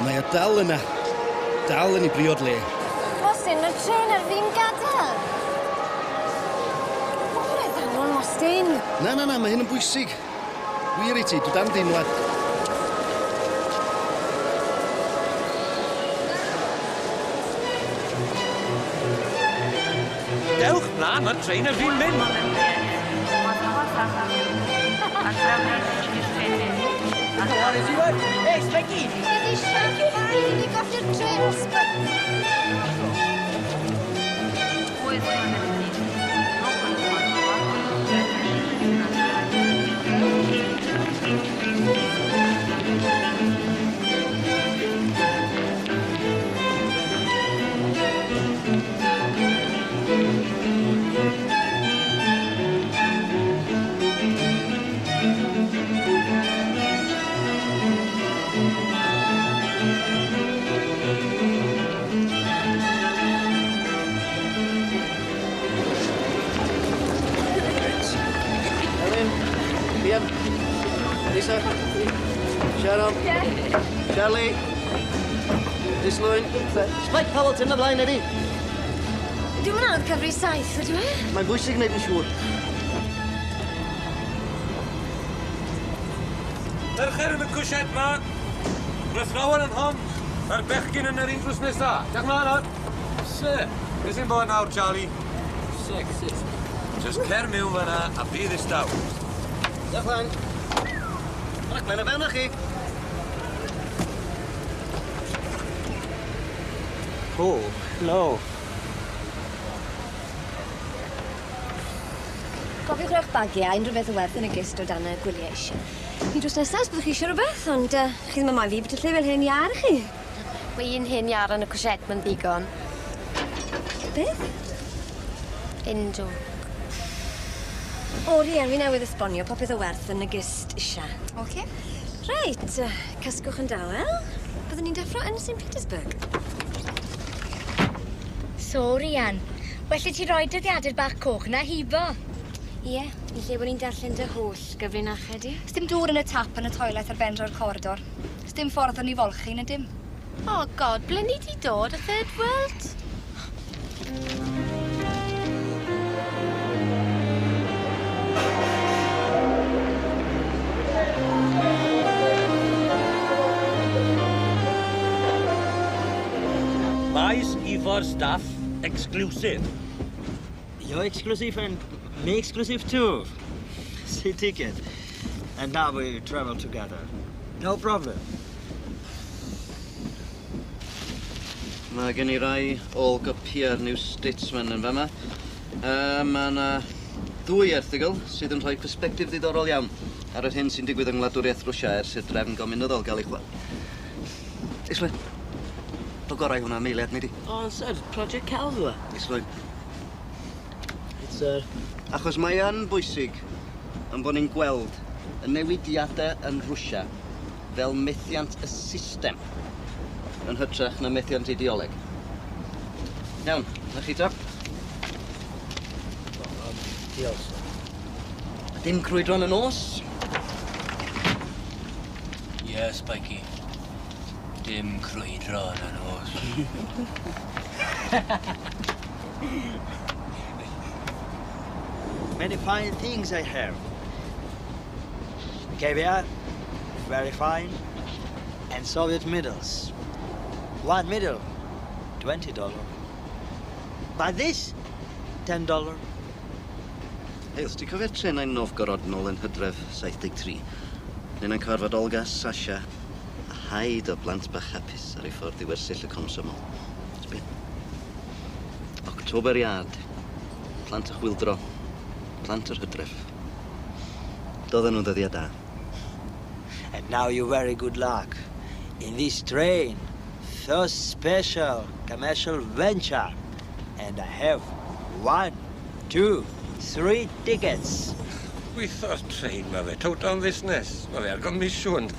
Mae o dal yna. Dal yn ei briod le. Mostyn, mae'r trên ar fin gadael. Bore ddannol, Mostyn. Na, na, na, mae hyn yn bwysig. Wir i ti, dwi dan deimlad. Dewch mlaen, mae'r trên ar fin mynd. Hey, Spiky! Ydy Spiky! Ni golli'r trên, Spiky! Lisa, Sharon, yeah. Charlie, Islwyn, Spike Powell, yn y blaen, Eddie. Dwi'n mynd anodd cyfri 7, ydw i? Mae'n bwysig gwneud yn siŵr. Mercher yn y cwsied ma. Rhythrawan yn hon. Mae'r bechgyn yn yr un drws nesa. Diolch mlaen nawr. Sir. Beth sy'n bod nawr, Charlie? Sexist. Just cer mewn fan'na a bydd ddistaw. Diolch lan. Rhaglen y fewn â chi. Oh, hello. Cofiwch roi'ch bagiau, unrhyw beth o werth yn y gist o dan y gwyliau eisiau. Ni drws nesaf, os byddwch chi eisiau rhywbeth, ond chi ddim yn moyn fi beth lle fel hen iar chi. Mae un hen iar yn y cwsiet ma'n ddigon. Beth? Unjo. O, Rhian, fi newydd esbonio popeth o werth yn y gist eisiau. Oce. Reit, cysgwch yn dawel. Byddwn ni'n deffro yn St Petersburg. So, Rhian, well i ti roi dyddiadur bach coch na hibo. Ie, yn lle bod ni'n darllen dy holl gyfrinachau di. Sdim dŵr yn y tap yn y toilet ar ben dra'r corridor. Sdim ffordd o'n i folchi na dim. Oh God, ble ni di dod y third world? Maes Ifor staff exclusive. You're exclusive and me exclusive too. See ticket. And now we travel together. No problem. Mae gen i rai ôl-gopiau'r New Statesman yn fama. Mae yna ddwy erthygl sydd yn rhoi persbectif ddiddorol iawn ar yr hyn sy'n digwydd yng Ngwladwriaeth Rwsia ers i'r drefn gominyddol gael ei chwa. Islwyn, do gorau hwnna am eiliad, nei di? O, sir, Project Celf yw e. Islwyn. Sir. Achos mae yn bwysig yn bod ni'n gweld y newidiadau yn Rwsia fel methiant y system yn hytrach na methiant ideoleg. Iawn, na chi ta. Diolch. A dim crwydro yn y nos. Ie, Spikey. Dim crwydro yn y nos. Many fine things I have. Caviar, very fine, and Soviet medals. One medal, $20. But this, $10. Hei, os ti'n cofio'r trenau Novgorod nôl yn Hydref 73, neu yn cyfarfod Olga, Sasha, a haid o blant bach hapus ar ei ffordd i wersyll y Komsomol. Sbia. Octoberiad. Plant y chwyldro. Plant yr Hydref. Doedden nhw'n ddyddiau da. And now you very good luck. In this train, first special commercial venture. And I have 1, 2, 3 tickets. Gweithio'r trên ma fe, towt am fusnes. Ma fe ar gomisiwn.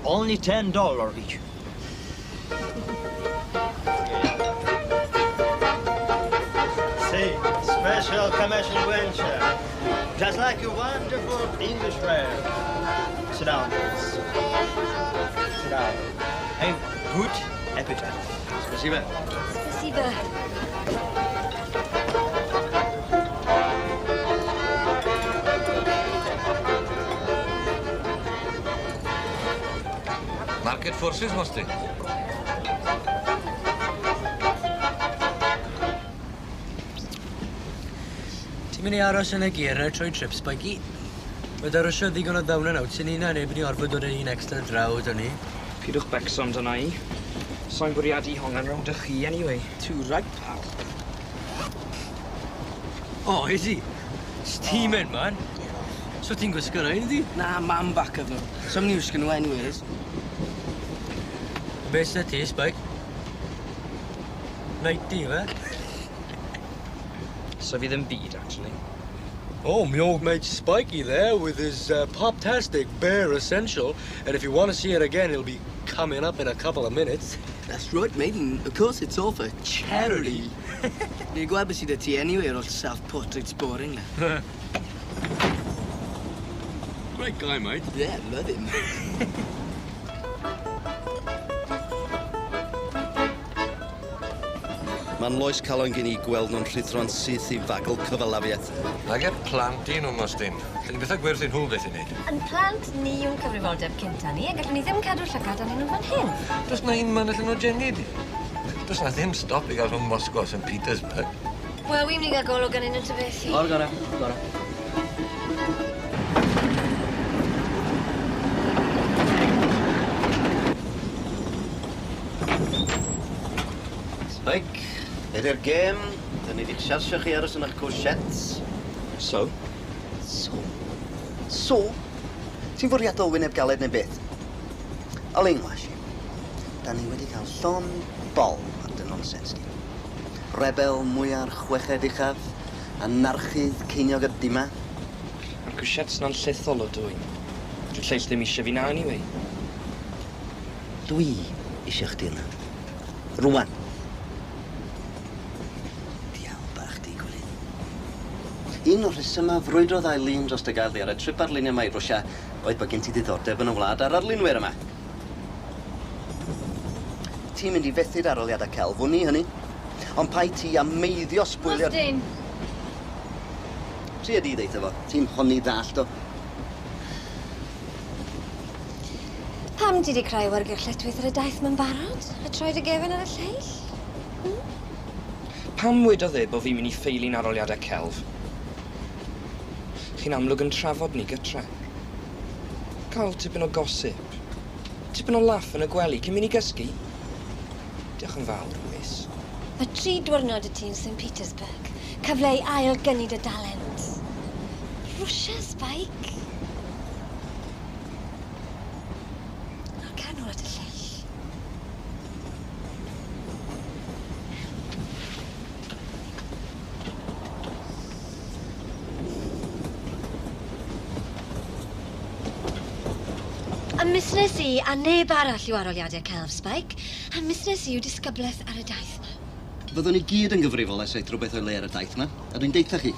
Only $10 each. See, special commercial venture. Just like a wonderful English rail. Sit down, please. Sit Now, have good appetite. Spasiba. Spasiba. Market forces, Mostyn. Ti'n mynd i aros yn y gera trwy trip, Spikey? Mae 'da Rwsia ddigon o ddawn yn out sy'n un a neb yn i orfod dod â un extra draw 'da ni. Pidwch becso amdana i. Soi'n bwriadu hongian rownd 'da chi anyway. Too right, pal. Oh, is he? Steaming, man. So ti'n gwisgo rhain, ydi? Na, mam back of nhw. So i'm wisgo nhw anyways. Be sy ti, Spike? 90, fe? So fi ddim byd, actually. Oh, me old mate Spikey there with his poptastic bare essential. And if you want to see it again, it'll be coming up in a couple of minutes. That's right, mate, and of course it's all for charity. Ni'n gweld beth sydd 'da ti anyway, ar ôl self-portraits boring na. Great guy, mate. Yeah, love him. Mae'n loes calon gen i gweld nhw'n rhuthro'n syth i fagl cyfalafiaeth. Nage plant i nhw, Mostyn. Lle ni bethau gwyrdd i nhw beth i wneud. Yn plant ni yw'n cyfrifoldeb cynta ni, a gallwn ni ddim cadw llygad arnyn nhw fan hyn. Does na un man allan nhw geni di. Does na ddim stop i gael rhwng Moscow a St Petersburg. Wel, wi'n mynd i gael golwg arnyn nhw ta beth i. O'r gorau, gorau. Spike, ydy'r gêm. Dyn ni wedi siarsio chi aros yn eich couchettes. So? So? So? Ti'n fwriadol wyneb galed neu beth? Olin, wash. Da ni wedi cael llon bol ar dy nonsens di. Rebel mwya'r chweched uchaf, anarchydd ceiniog y dima. Mae'r couchettes na'n llethol o dwy. Dyw'r lleill ddim eisiau fi na anyway. Dwi eisiau chdi yna. Rwan. Diawl bach di, Gwilym. Un o'r rhesymau frwydrodd Eileen dros dy gael di ar y trip arlunio yma i Rwsia oedd bod gen ti ddiddordeb yn y wlad a'r arlunwyr yma. Ti'n mynd i fethu'r aroliadau celf, wn i hynny. Ond paid ti a meiddio sbwylio'r... Mostyn! Tria di ddeutha fo, ti'n honni ddallt o. Pam ti di creu wargylch lletchwith ar y daith ma'n barod? A troi dy gefn ar y lleill? Pam wedodd e bo fi'n mynd i ffeili'n aroliadau celf? Chi'n amlwg yn trafod ni gytre. Cael tipyn o gossip. Tipyn o laff yn y gwely cyn mynd i gysgu. Diolch yn fawr, Wys. Mae 3 diwrnod y ti yn St Petersburg. Cyfle i ail gynnu dy dalent. Rwsia, Spike. Nawr cer nôl at y lleill. Y musnes i a neb arall yw aroliadau celf, Spike. A musnes i yw disgyblaeth ar y daith 'ma. Fyddwn ni gyd yn gyfrifol os aeth rhywbeth o'i le ar y daith 'ma, a dwi'n deutha chi,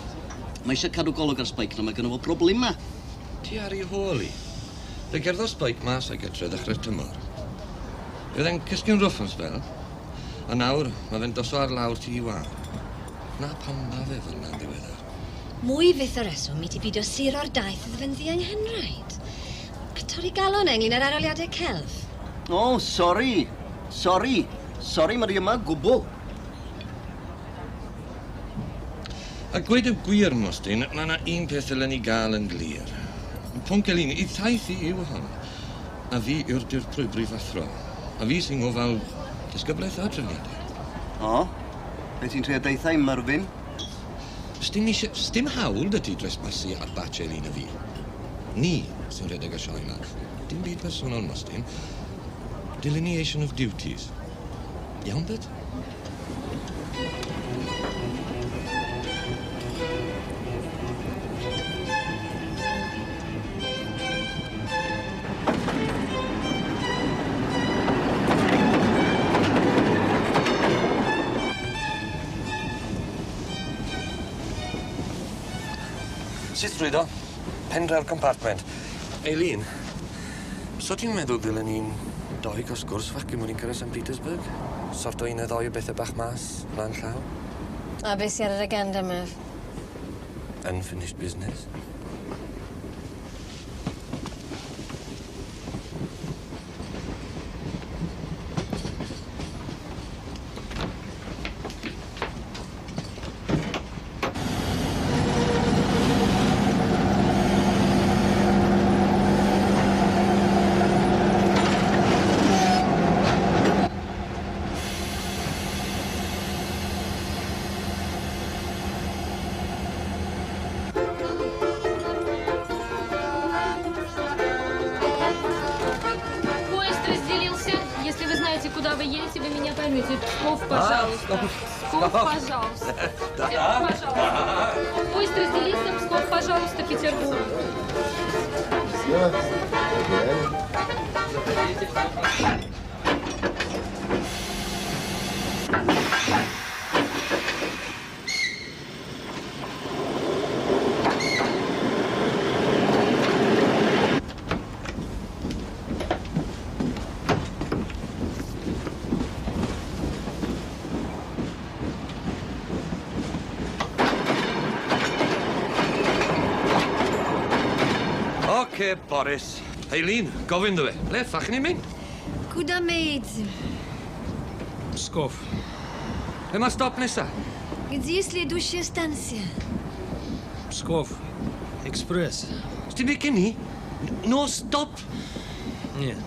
mae eisiau cadw golwg ar Spike na mae gynno fo problema. Ti ar ei hôl i. Fe gerddodd Spike mas o'i gytre ddechrau'r tymor. Roedd e'n cysgu'n rwff am sbel, a nawr mae fe'n doso ar lawr tŷ wag. Na pam ma fe fel na'n ddiweddar. Mwy fyth o reswm i ti bido suro'r daith iddo fe'n ddianghenraid. A torri galon e ynglyn â'r aroliadau celf. O, sori. Sori. Sori, mae di yma gwbl. A gweud y gwir, Mostyn, mae yna un peth ddylen ni gael yn glir. Pwnc Elin, i thaith i yw hon. A fi yw'r dirprwy brifathro. A fi sy'n ngofal disgyblaeth a trefniadau. O, be ti'n trio deutha i, Myrfyn? Sdim hawl 'da ti dresmasu ar batch Elin a fi. Ni sy'n rhedeg y sioe yma. Dim byd personol, Mostyn. Delineation of duties. Iawn, Bet? Sut drwyddo? Pendraw'r compartment. Eileen, so ti'n meddwl dylen ni'n Doi cael sgwrs fach cyn mwyn i'n cyrraedd St Petersburg. Sorto un neu ddoi o bethau bach mas, mlaen llaw. A beth sy ar yr agenda, Myf? Unfinished business. Поезд разделился. Если вы знаете, куда вы едете, вы меня поймете. Псков, пожалуйста. Псков, пожалуйста. Петербург, пожалуйста. Поезд разделился. Псков, пожалуйста, Петербург. Oce, Boris. Eileen, gofyn dwi fe. Ble ffach ni'n mynd? Куда мы едем? Pskov. Ble mae stop nesa? Где следующая станция? Pskov. Экспресс. Sdim byd gen i? No stop? Нет.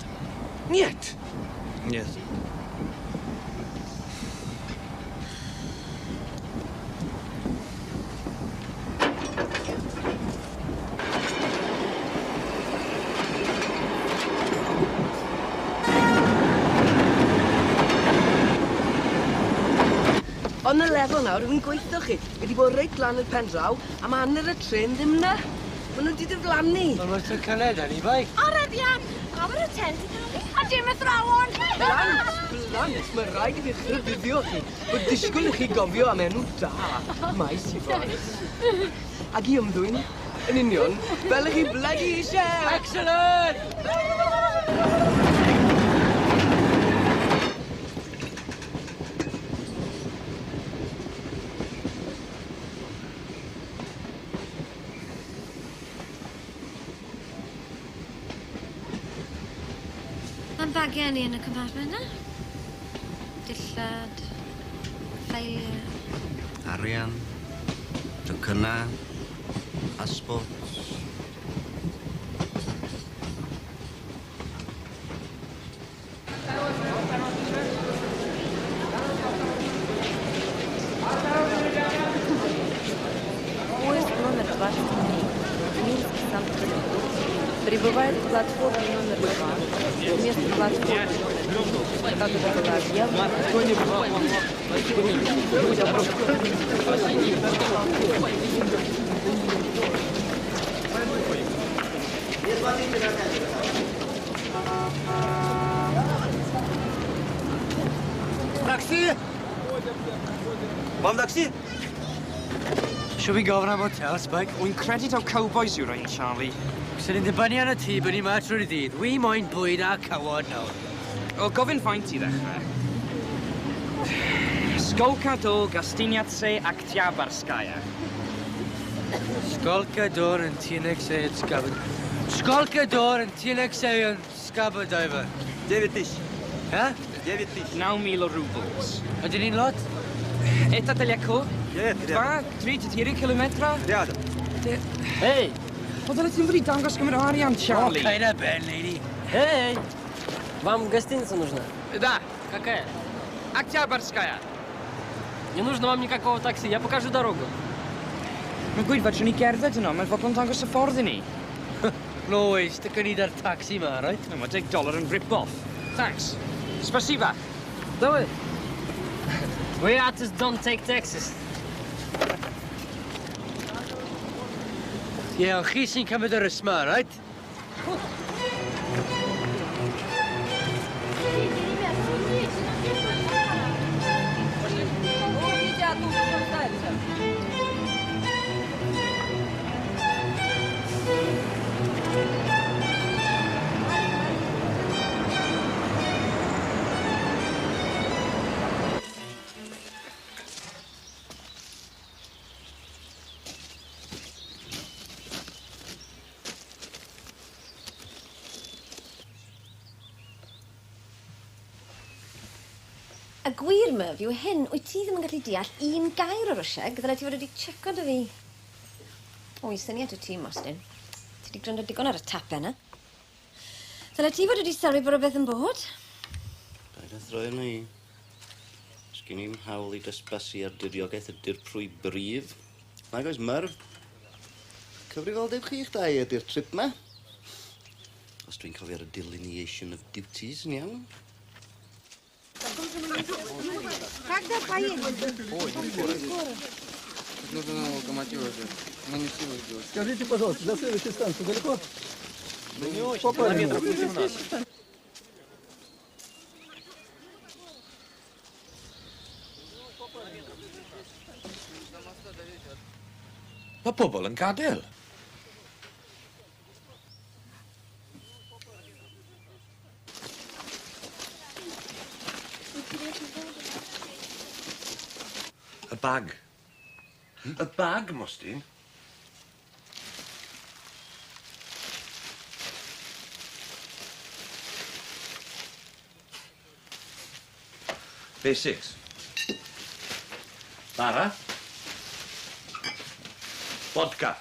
Niet? Нет. On y lefel nawr, wy'n gweithio chi. Wedi bod reit lan i'r pen draw, a mae hanner y tren ddim na. Maen nhw wedi diflannu. Ond mae'r tocynnau da ni, bai. O'r arian! A mae'r hotel di cael ei. A dim athrawon! Plant, plant, mae rhaid i fi rhybuddio chi bod disgwyl i chi gofio am enw da, maes i fod. Ac i ymddwyn, yn union, fel ych chi bloody eisiau! Excellent! Mae'n bagiau ni yn y compartment na. Dillad, ffeiliau. Arian, tocynnau, passports. Поезд номер 23, Минск, Санкт-Петербург, прибывает к платформе номер 2, вместо платформы номер 3, как это было объявлено. Taxi! Вам такси? Shall we gofyn am hotel, Spike? Wy'n credu taw cowboys yw rhain, Charlie. Sy'n ni'n dibynnu ar y tŷ bod ni ma trwy'r dydd. Wi moyn bwyd a cawod nawr. O, gofyn faint i ddechrau. Skolka do Gostiniatse Oktyabrskaya. Skolka dor yn Tinex e sgabod. Skolka dor yn Tinex e yn sgabod over. 9 000. Ha? 9 000. 9,000 o roubles. Ydyn ni'n lot? Это далеко? Нет, 2, 3, 4 kilometra? Рядом. Hey! O, dyle ti'n fod i dangos gymaint o arian, Charlie. O, kind of ben, lady. Hey! Вам гостиница нужна? Да. Какая? Октябрьская. Не нужно вам никакого такси, я покажу дорогу. Mae'n gweud fedrwn ni gerdded yno, mae'n fodlon dangos y ffordd i ni. No way, stick ni da'r taxi ma, right? No, mae $10 yn rip-off. Thanks. Spasiba. Давай. We artists don't take taxis. Ie, ond chi sy'n cymryd yr ysma, right? Y gwir, Merv, yw hyn, wyt ti ddim yn gallu deall un gair o Rwsieg, ddyle ti fod wedi checo 'da fi. O, i syniad wyt ti, Mostyn. Ti 'di gwrando digon ar y tape yna. Ddyle ti fod wedi sylwi bod rhywbeth yn bod. Paid â throi arna i. Sgin i'm hawl i dresbasu ar diriogaeth y dirprwy brif. Nag oes Merv. Cyfrifoldeb chi'ch dau ydi'r trip 'ma. Os dwi'n cofio'r delineation of duties yn iawn. Когда поедем? Нужно на локомотив уже. Мы не в силах сделать. Скажите, пожалуйста, до следующей станции далеко? Да не очень, километров 18. Mae pobl yn gadael. Y bag. Y bag, Mostyn. Basics. Bara. Vodka.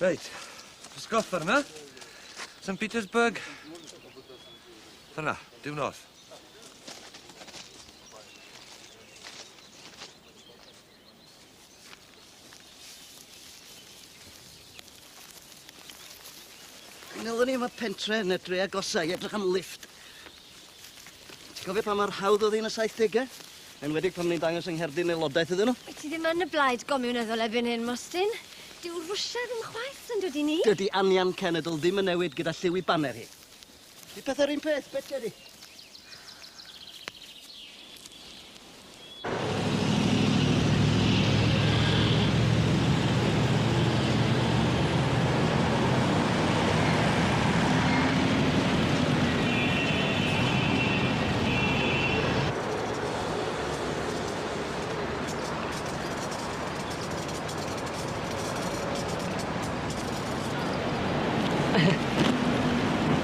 Reit, Psgov fyrna. St Petersburg. Fyrna, due north. Nylwn ni am y pentre yn y dre agosa i edrych am lift. Ti'n cofio pa mor hawdd oedd hi yn y 70au? Enwedig pan ni'n dangos yng Ngherdyn aelodaeth iddyn nhw. Wyt ti ddim yn y blaid gomiwnyddol erbyn hyn, Mostyn. Dyw Rwsia ddim chwaith yn dod i ni. Dydy anian cenedl ddim yn newid gyda lliw i baner hi. Di pethau'r un peth, beth di?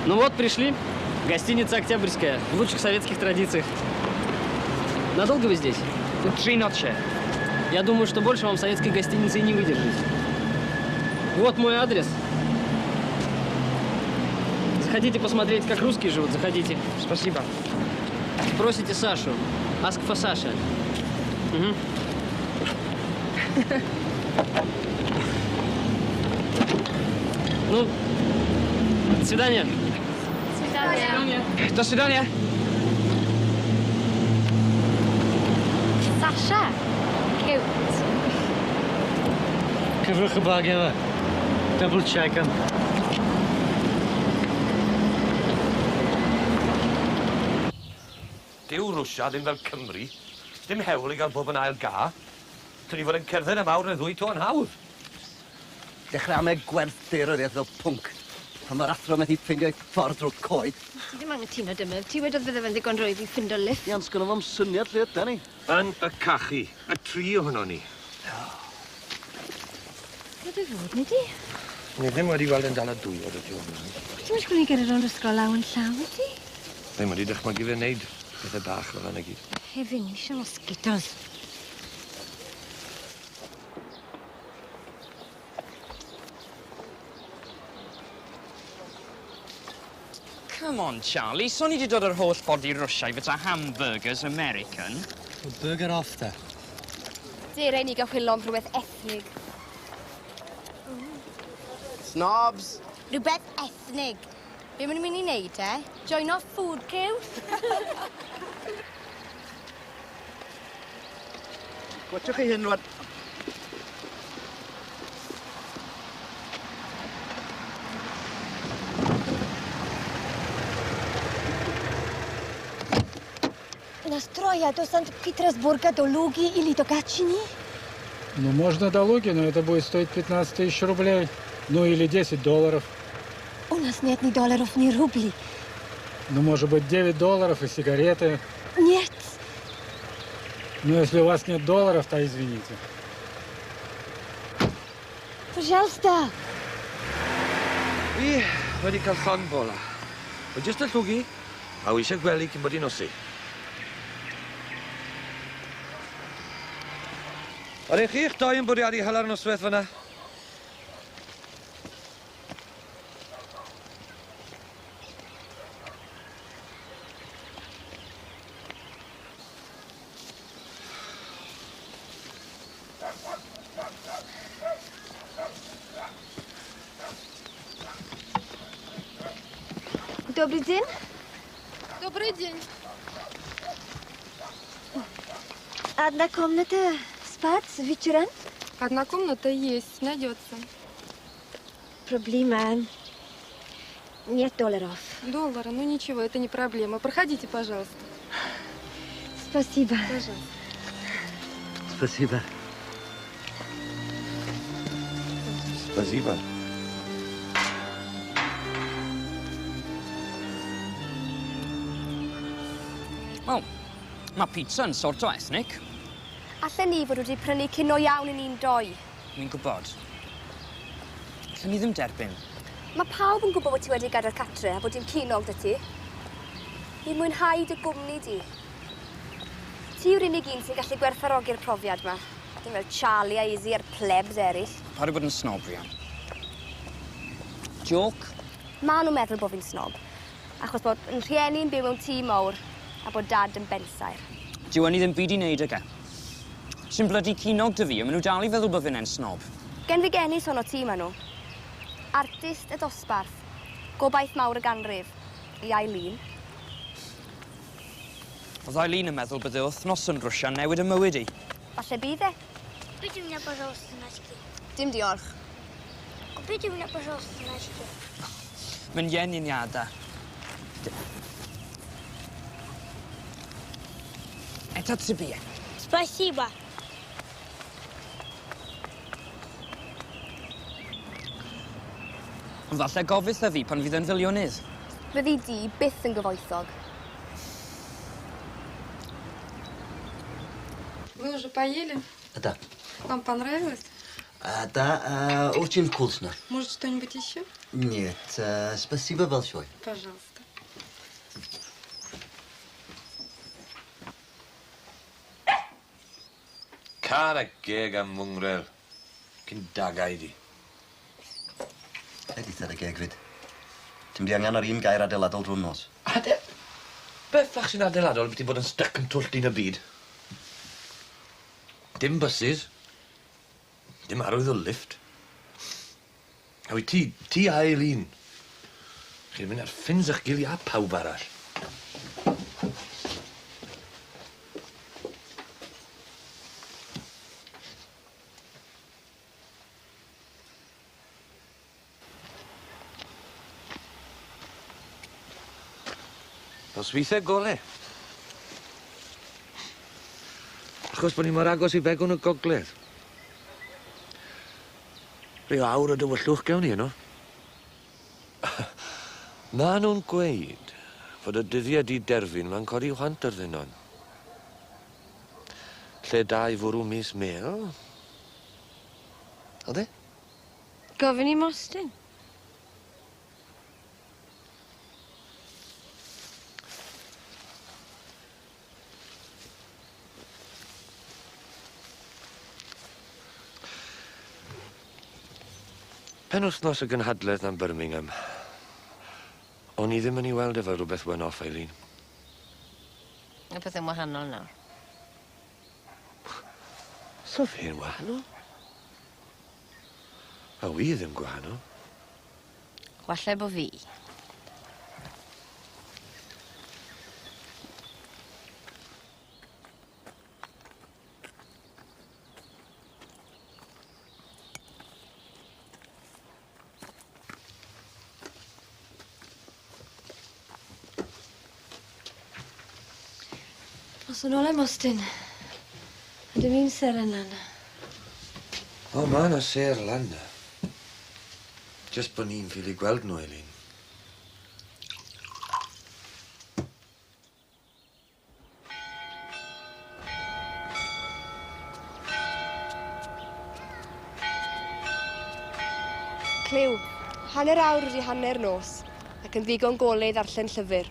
Ну вот, пришли. Гостиница «Октябрьская». В лучших советских традициях. Надолго вы здесь? 3 ночи. Я думаю, что больше вам советской гостиницы и не выдержать. Вот мой адрес. Захотите посмотреть, как русские живут, заходите. Спасибо. Спросите Сашу. Ask for Sasha. Угу. Ну, до свидания. До свидания. До свидания. Sasha. Cute. Cyfrwch y bag efo. Double check 'em. Dyw Rwsia ddim fel Cymru. Dim hewl i gael bob yn ail ga. Dyn ni fod yn cerdded am awr neu ddwy to yn hawdd. Dechrau am y gwerth daearyddiaeth fel pwnc. Pan mae'r athro methu ffeindio ei ffordd drwy'r coed. Ti ddim angytuno dim, ti wedodd fydde fe'n ddigon rwydd i ffindo lift. Iawn, sgynno fo'm syniad lle ydan ni. Yn y cachu, y tri ohono ni. Ble dwi fod, neu di? Ni ddim wedi weld yn dal y dwylo dy ti o'n. Ti'n mynd i gyrraedd rownd ysgol law yn llaw, ydi? Ddim wedi dychmygu fe wneud pethau bach fel yna gyd. Hefyd, ni eisiau mosquitos. Come on, Charlie. So ni wedi dod yr holl ffordd i Rwsia i fyta hamburgers American. Well, burger off, te. Dere ni gael chwilio am rhywbeth ethnig. Snobs! Rhywbeth ethnig. Be maen nhw'n mynd i wneud, te? Join off food queue. Gwatchwch chi hyn, rwan. Настроя до Санкт-Петербурга, до Луги или до Гатчины? Ну, можно до Луги, но это будет стоить 15 тысяч рублей. Ну, или 10 долларов. У нас нет ни долларов, ни рублей. Ну, может быть, 9 долларов и сигареты. Нет. Ну, если у вас нет долларов, то извините. Пожалуйста. Fi wedi cael llond bola. Mae jyst y llwgu, a wi eisiau gwely cyn bod hi'n nosi. Ydych chi'ch doi yn bwriadu hala'r noswaith fyna? Добрый день. Добрый день. Одна комната спать вечером? Одна комната есть, найдется. Проблема. Нет долларов. Доллары? Ну ничего, это не проблема. Проходите, пожалуйста. Спасибо. Пожалуйста. Спасибо. Спасибо. Wel, mae pizza yn sort o ethnic. Allen ni fod wedi prynu cino iawn yn un doi. Fi'n gwybod. Allen ni ddim derbyn. Mae pawb yn gwybod bod ti wedi gadael catre a bod dim cinog 'da ti. Fi'n mwynhau dy gwmni di. Ti yw'r unig un sy'n gallu gwerthfawrogi'r profiad 'ma. Dim fel Charlie a Izzy a'r plebs eraill. Paid â bod yn snob, Rhian. Joke? Ma' nhw'n meddwl bod fi'n snob. Achos bod 'yn rhieni'n byw mewn tŷ mawr a bod dad yn bensaer. Dyw hynny ddim byd i wneud ag e. Sy'n blydi cinog 'da fi, a maen nhw dal i feddwl bod fi'n snob. Genfigennus honno ti, ma' nhw. Artist y dosbarth. Gobaith mawr y ganrif. I Eileen. Oedd Eileen yn meddwl bydde wythnos yn Rwsia newid y mywyd i. Falle bydd e. Купите мне, пожалуйста, очки. Dim diolch. Купите мне, пожалуйста, очки. Mae'n yen uniada. Это тебе. Спасибо. Ond falle gofyn fi pan fydd yn filiwnydd. Fyddi di byth yn gyfoethog. Вы уже поели? Да. Вам понравилось? Да, очень вкусно. Может, что-нибудь еще? Нет, спасибо большое. Пожалуйста. Car a geg am mwngrel. Cyn dagau di. Ydy ar y geg fyd. Ti'n di angen ar un gair adeiladol drwy'r nos. Ade... Beth fach sy'n adeiladol beth ti'n bod yn styc yn twll dyn y byd? Dim buses. Dim arwydd o lift. A wyt ti, ti a Eileen. Chi'n mynd ar ffins eich gilydd a pawb arall. Nosweithiau gole. Achos bod ni mor agos i Begwn y Gogledd. Rhyw awr o dywyllwch gewn ni yno. Ma' nhw'n gweud fod y dyddiau di derfyn ma'n codi chwant ar ddynon. Lle da i fwrw mis mel. Oedd e? Gofyn i Mostyn. Penwythnos y gynhadledd na'n Birmingham. O'n i ddim yn ei weld efo rhywbeth one-off, Eileen. Y pethau'n wahanol nawr. So fe'n wahanol? A wi ddim gwahanol. Walle bo fi. Os yn ôl am Austin. A dim un seren lan. O, ma' 'na sêr lan 'na. Jyst bo' ni'n ffili gweld nhw, Eileen. Clyw, 9:30 nos, ac yn ddigon golau i ddarllen llyfr.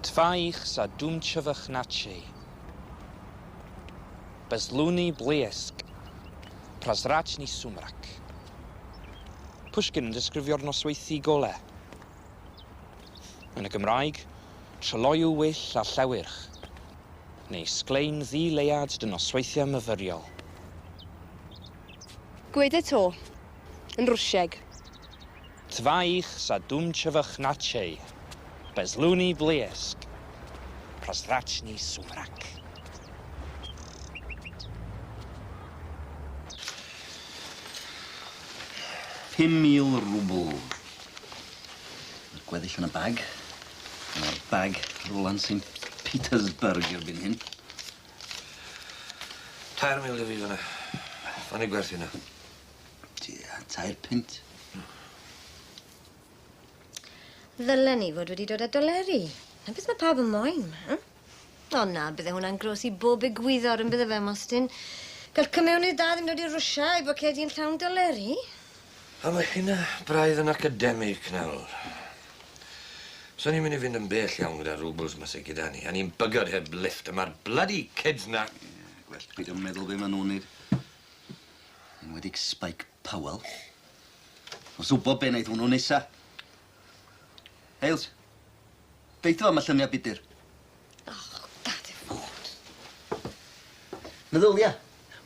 Twaich zadumczivych naczej. Bezlunny blesk. Prozrachny sumrak. Pushkin yn disgrifio'r nosweithi gole. Yn y Gymraeg, tryloyw wyll a llewyrch, neu sglein ddi-leiad dy nosweithiau myfyriol. Gwed e to, yn Rwsieg. Twaich zadumczivych naczej. Bezlunny blesk. Prozrachny sumrak. £5,000 rwbl. Mae'r gweddill yn y bag. Mae'r bag Roland St Petersburg erbyn hyn. 3,000 i fi fyna. O'n i gwerthu yna. Tia, 3 punt. Ddylen ni fod wedi dod â doleri. Na beth mae pawb yn moyn, ma. O na, bydde hwnna'n gros i bob egwyddor yn bydde fe, Mostyn. Gael cymewnyd da ddim dod i Rwsia i bocedi'n llawn doleri. A mae hynna braidd yn academic nawr. So ni'n mynd i fynd yn bell iawn gyda'r rwbls ma sy gyda ni, a ni'n bygod heb lift, a mae'r bloody kids na... Ie, gwell beidio meddwl be maen nhw'n neud. Enwedig Spike Powell. Os wybod be wneud hwnnw nesa. Hales, deitha fo am y lluniau budur. Och, gad e fod. Meddylia,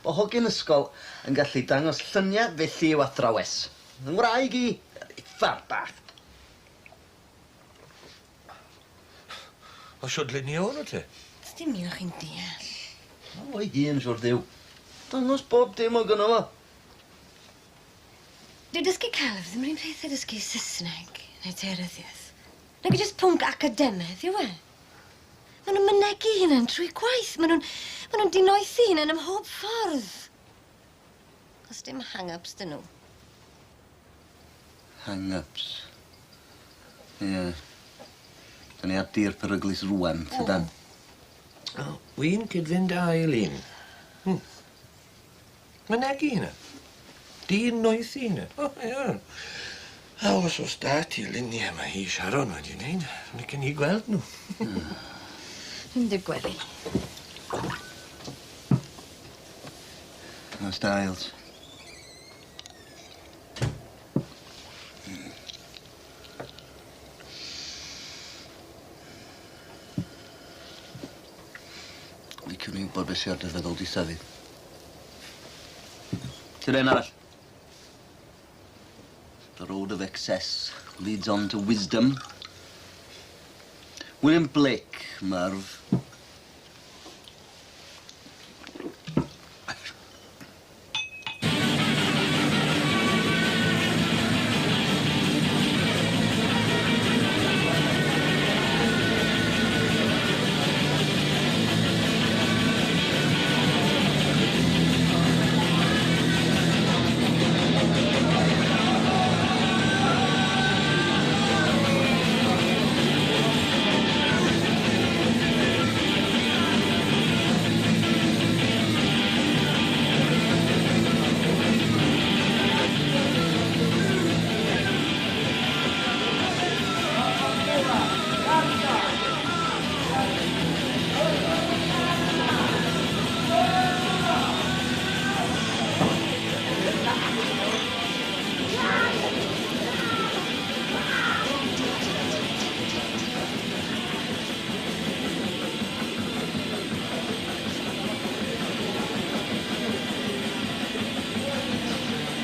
bo hogyn ysgol yn gallu dangos lluniau felly i'w athrawes. Yng Ngwraig i, uffar bach. O siwd lunio nhw te? Dim un o'ch chi'n deall. O, ei hun, siwr ddiw. Dangos bob dim o gynno fo. Dyw dysgu celf ddim yr un peth â dysgu Saesneg neu daearyddiaeth. Nag jyst pwnc academaidd yw e. Maen nhw'n mynegi hunain trwy gwaith. Maen nhw'n dinoethi hunain ym mhob ffordd. Os dim hang-ups dyn nhw. Hang-ups. Ie. Yeah. Dyn ni ar dir peryglus rŵan, tydan? O, wy'n cyd-fynd â Eileen. Mynegi hynna. Dinoethi hynna. O, ie. A os oes da ti luniau mae hi Sharon wedi wneud, licen i gweld nhw. Dwi'n dy gwely. Nos da, Ails. Liciwn i wybod beth sy ar dy feddwl di safydd. Ti'n un arall? The road of excess leads on to wisdom. William Blake, Merv.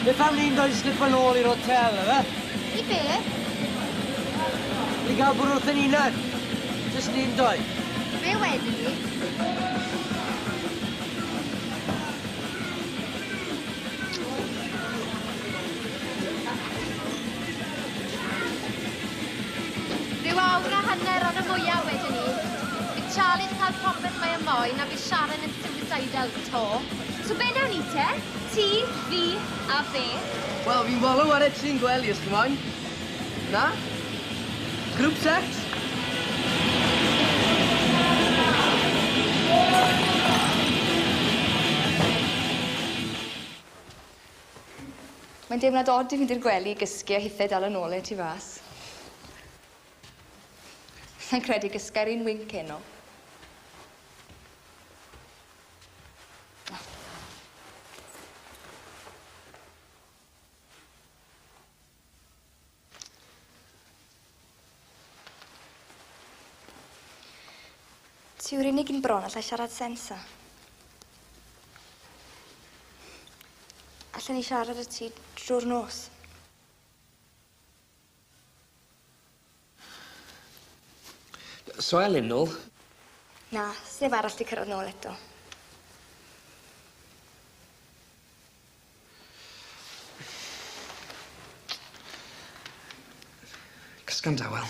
Beth am ni'n dod i slip yn ôl i'r hotel, efe? I be? Ni gael bod wrth yn unan. Jyst ni'n doi. Be wedyn ni? Rhyw awr a hanner ar y mwyaf wedyn ni. Bydd Charlie wedi cael popeth mae o moyn a bydd Sharon yn suicidal to. So be nawn ni te? Ti, fi a fe. Wel, fi'n follow ar e ti'n gwely os chi moyn. Na? Group sex? Mae'n deimlad od i fynd i'r gwely i gysgu a hithe dal yn ôl e tu fas. Sa'n credu gysga'r un winc heno. Ti yw'r unig un bron allai siarad sens â. Allen ni siarad â ti drwy'r nos. So Elin nôl? Na, sneb arall 'di cyrraedd nôl eto. Cysga'n dawel.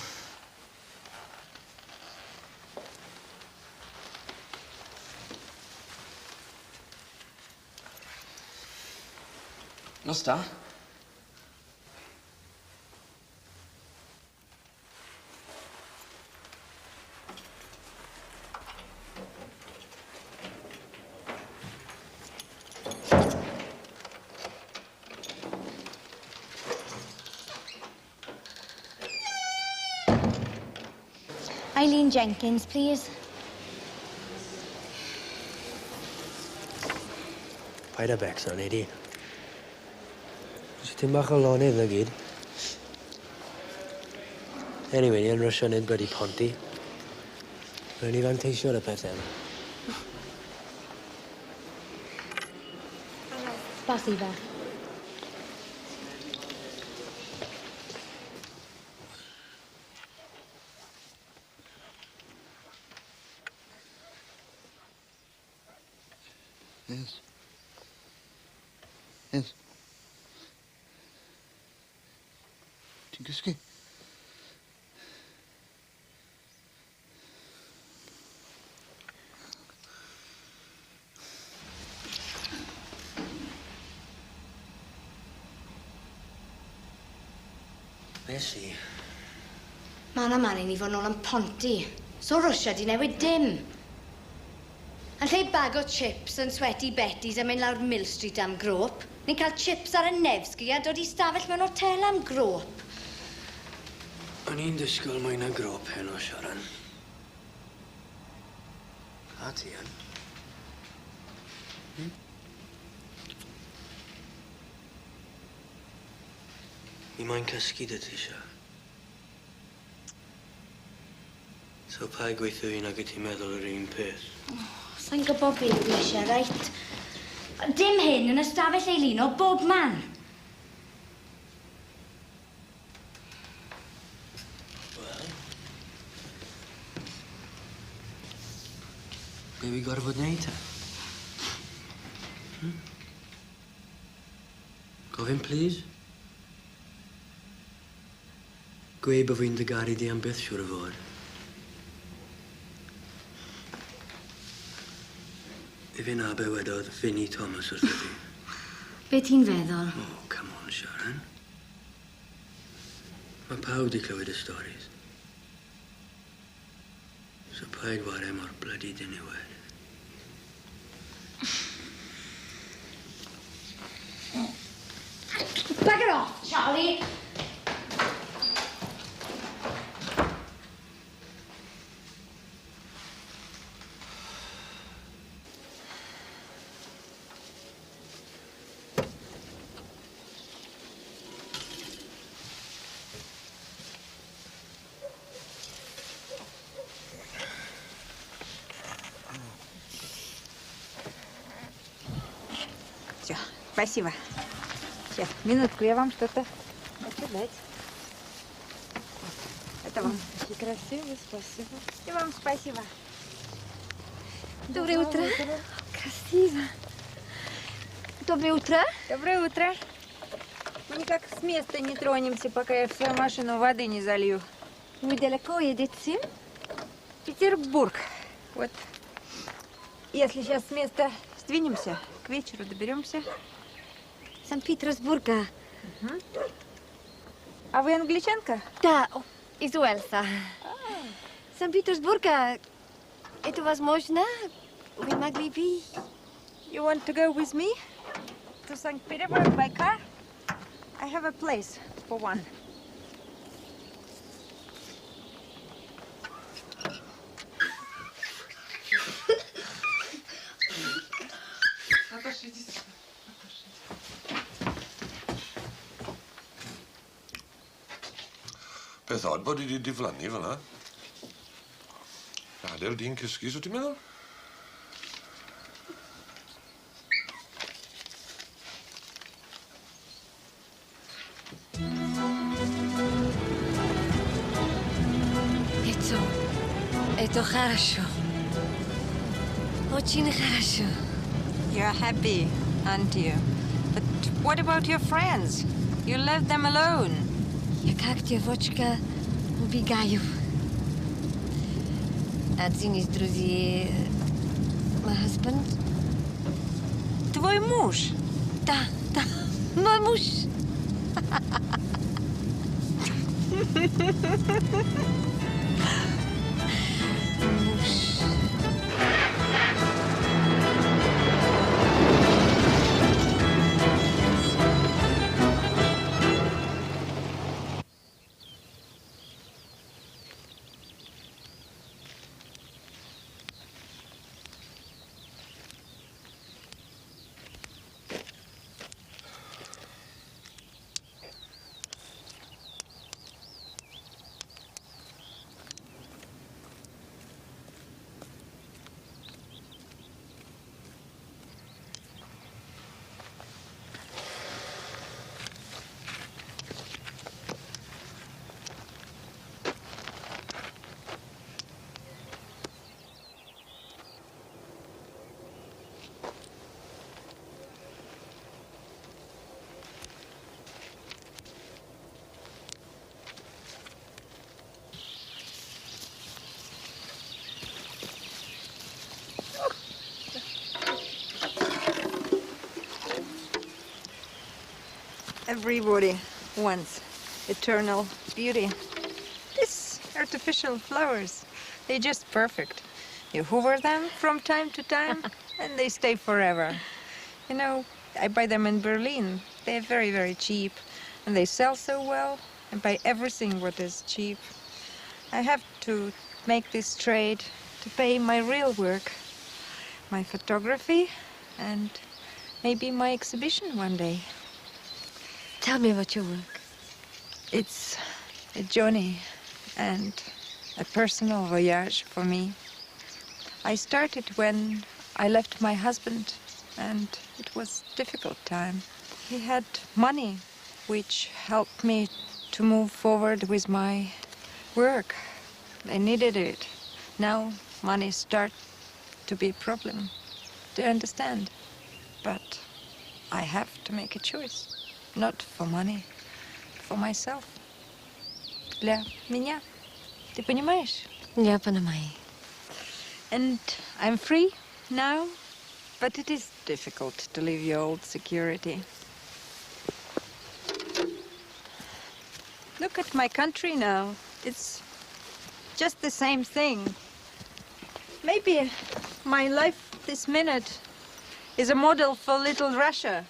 Nos da. Eileen Jenkins, please. Paid â becso, nei di. Jyst tipyn bach o lonydd 'na gyd. Anyway, ni yn rysio neud blydi Ponty. Rhaid ni fanteisio ar y pethe 'ma. Spasiba. Yes. Yes. Ti'n cysgu? Be sy? Man a man i ni fod nôl yn Ponty. So Rwsia 'di newid dim. Yn lle bag o chips yn sweaty Betty's a mynd lawr Mill Street am grôp, ni'n cael chips ar y Nevsky a dod i stafell mewn hotel am grôp. O'n i'n disgwyl mwy na grôp heno, Sharon. A ti yn. Mi moyn cysgu 'da ti, Sian. So paid gweithio fi nag wyt ti'n meddwl yr un peth. Oh, sai'n gwybod be fi isie, reit? Dim hyn yn ystafell Eileen o bob man. Wel? Be fi gorfod neud te? Gofyn plîs? Gweud bo' fi'n dy garu di am byth siŵr o fod. Ife 'na be' wedodd Finnie Thomas wrtho ti? Be' ti'n feddwl? Oh, come on, Sharon. Ma' pawb 'di clywed y storis. So paid ware mor blydi diniwed. Bugger off, Charlie! Все, спасибо. Сейчас, минутку, я вам что-то хочу дать. Это вам. Очень красиво, спасибо. И вам спасибо. Доброе утро. Красиво. Доброе утро. Доброе утро. Мы никак с места не тронемся, пока я в свою машину воды не залью. Вы далеко едете? Петербург. Вот. Если сейчас с места сдвинемся, к вечеру доберемся. Санкт-Петербурга. Угу. А вы англичанка? Да, из Уэльса. Санкт-Петербурга. Это возможно? Вы могли бы... You want to go with me to St. Petersburg by car? I have a place for one. Наташа, иди сюда. Наташа, иди. Beth od bod i wedi diflannu fel 'na. Gadael di'n cysgu, so ti'n meddwl? Это хорошо. Очень хорошо. You're happy, aren't you? But what about your friends? You left them alone. Я как девочка убегаю. Один из друзей... My husband. Твой муж? Да, да, мой муж. Муж. Everybody wants eternal beauty. These artificial flowers, they're just perfect. You hoover them from time to time and they stay forever. You know, I buy them in Berlin. They're very, very cheap and they sell so well. I buy everything what is cheap. I have to make this trade to pay my real work, my photography and maybe my exhibition one day. Tell me about your work. It's a journey and a personal voyage for me. I started when I left my husband, and it was a difficult time. He had money, which helped me to move forward with my work. I needed it. Now money starts to be a problem. Do you understand? But I have to make a choice. Not for money, for myself. Для меня. Ты понимаешь? Я понимаю. And I'm free now, but it is difficult to leave your old security. Look at my country now. It's just the same thing. Maybe my life this minute is a model for little Russia.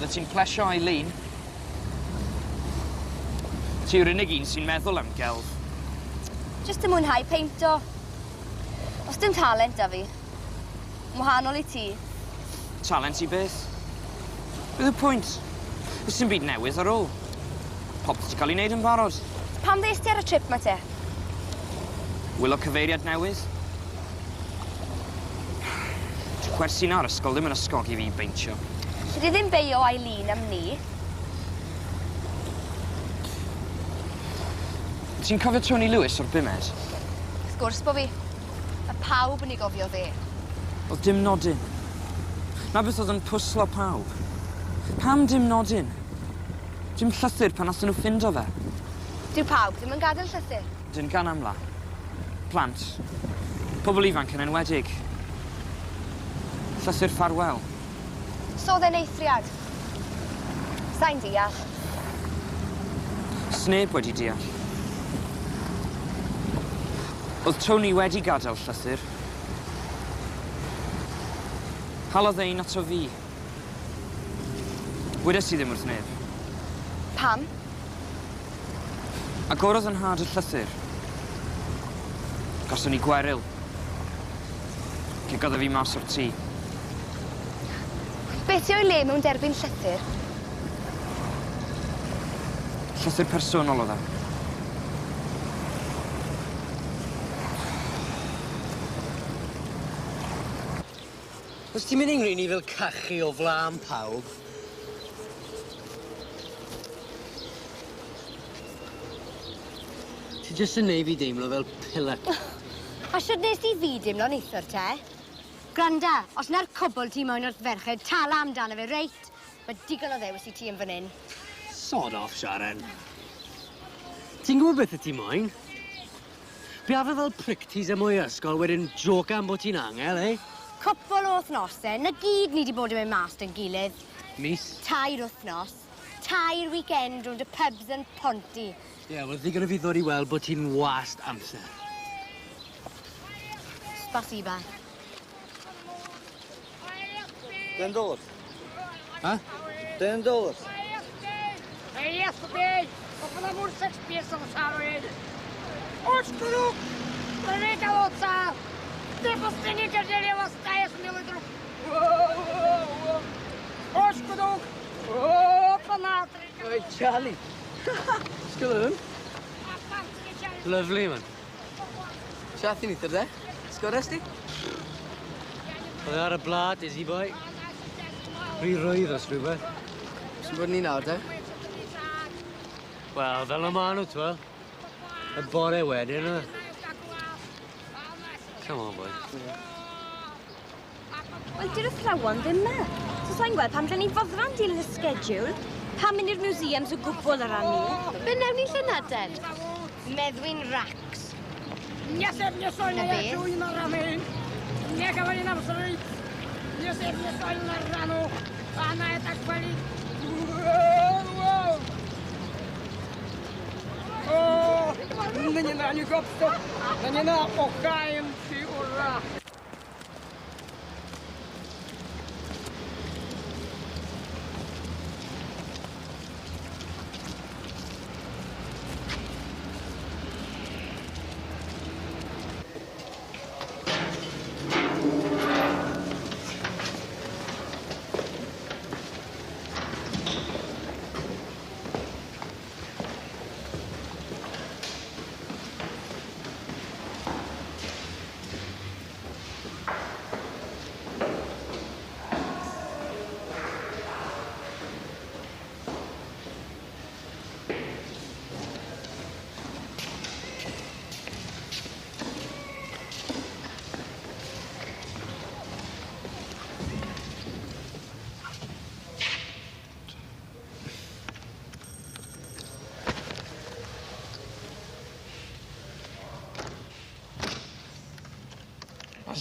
Ti'n plesio Eileen. Ti yw'r unig un sy'n meddwl am gelf. Jyst yn mwynhau peinto. Os dim talent da fi. Wahanol i ti. Talent i beth? Beth yw'r pwynt? Oes dim byd newydd ar ôl. Popeth ti cael ei wneud yn barod. Pam ddes ti ar y trip 'ma te? Wylo cyfeiriad newydd? Gwersi 'na'r ysgol ddim yn ysgogi fi i beintio. Alli di ddim beio Eileen am 'ny. Ti'n cofio Tony Lewis o'r bumed? Wrth gwrs bo fi. Ma' pawb yn 'i gofio fe. O'dd dim nodyn. 'Na beth o'dd yn pwslo pawb. Pam dim nodyn? Dim llythyr pan nathon nhw ffindo fe. Dyw pawb ddim yn gadel llythyr. Dim gan amla. Plant. Pobol ifanc yn enwedig. Llythyr ffarwel. So o'dd e'n eithriad. Sai'n deall. Sneb wedi deall. O'dd Tony wedi gadel llythyr. Halodd e un ato fi. Wedes i ddim wrth neb. Pam? Agorodd 'yn nhad y llythyr. Gason ni gweryl. Cicodd e fi mas o'r tŷ. Be' sy o'i le mewn derbyn llythyr? Llythyr personol o'dd e. Os ti'n mynd i ngrin i fel cachu o flan pawb. Ti jyst yn neu' fi deimlo fel pillock. A shwd nes i fi deimlo neithiwr te? Gwranda, os 'na'r cwbl ti moyn wrth ferched, tala amdano fe, reit? Ma' digon o ddewis i ti yn fan 'yn. Sod off, Sharon. Ti'n gwbod beth wyt ti moyn? Biafe fel prick teaser mwy ysgol, wedyn joca am bod ti'n angel, eh? Cwpwl o wthnose, 'na gyd ni 'di bod yn mynd mas 'da'n gilydd. Mis? Tair wthnos. Tair weekend rownd y pubs yn Ponty. Ie, yeah, wel ddigon o fi ddod i weld bod ti'n wast amser. Spasiba. $10. Ha? $10. Oi, Charlie. Sgwr hwn? Lovely, man. Siath i neithiwr de? Sgores di? Oedd e ar y blad, is he boy? Rhy rwydd os rhywbeth. Sy'n bod ni nawr, de? Wel, fel y ma' nhw, t'wel. Y bore wedyn, yfe? Come on, boy. Wel, dyw'r athrawon ddim 'ma. So sai'n gweld pam dlen ni foddran dilyn y schedule. Pam mynd i'r museums o gwbl ar ran ni? Be newn ni llynedd den? Meddwi'n racs. Na beth?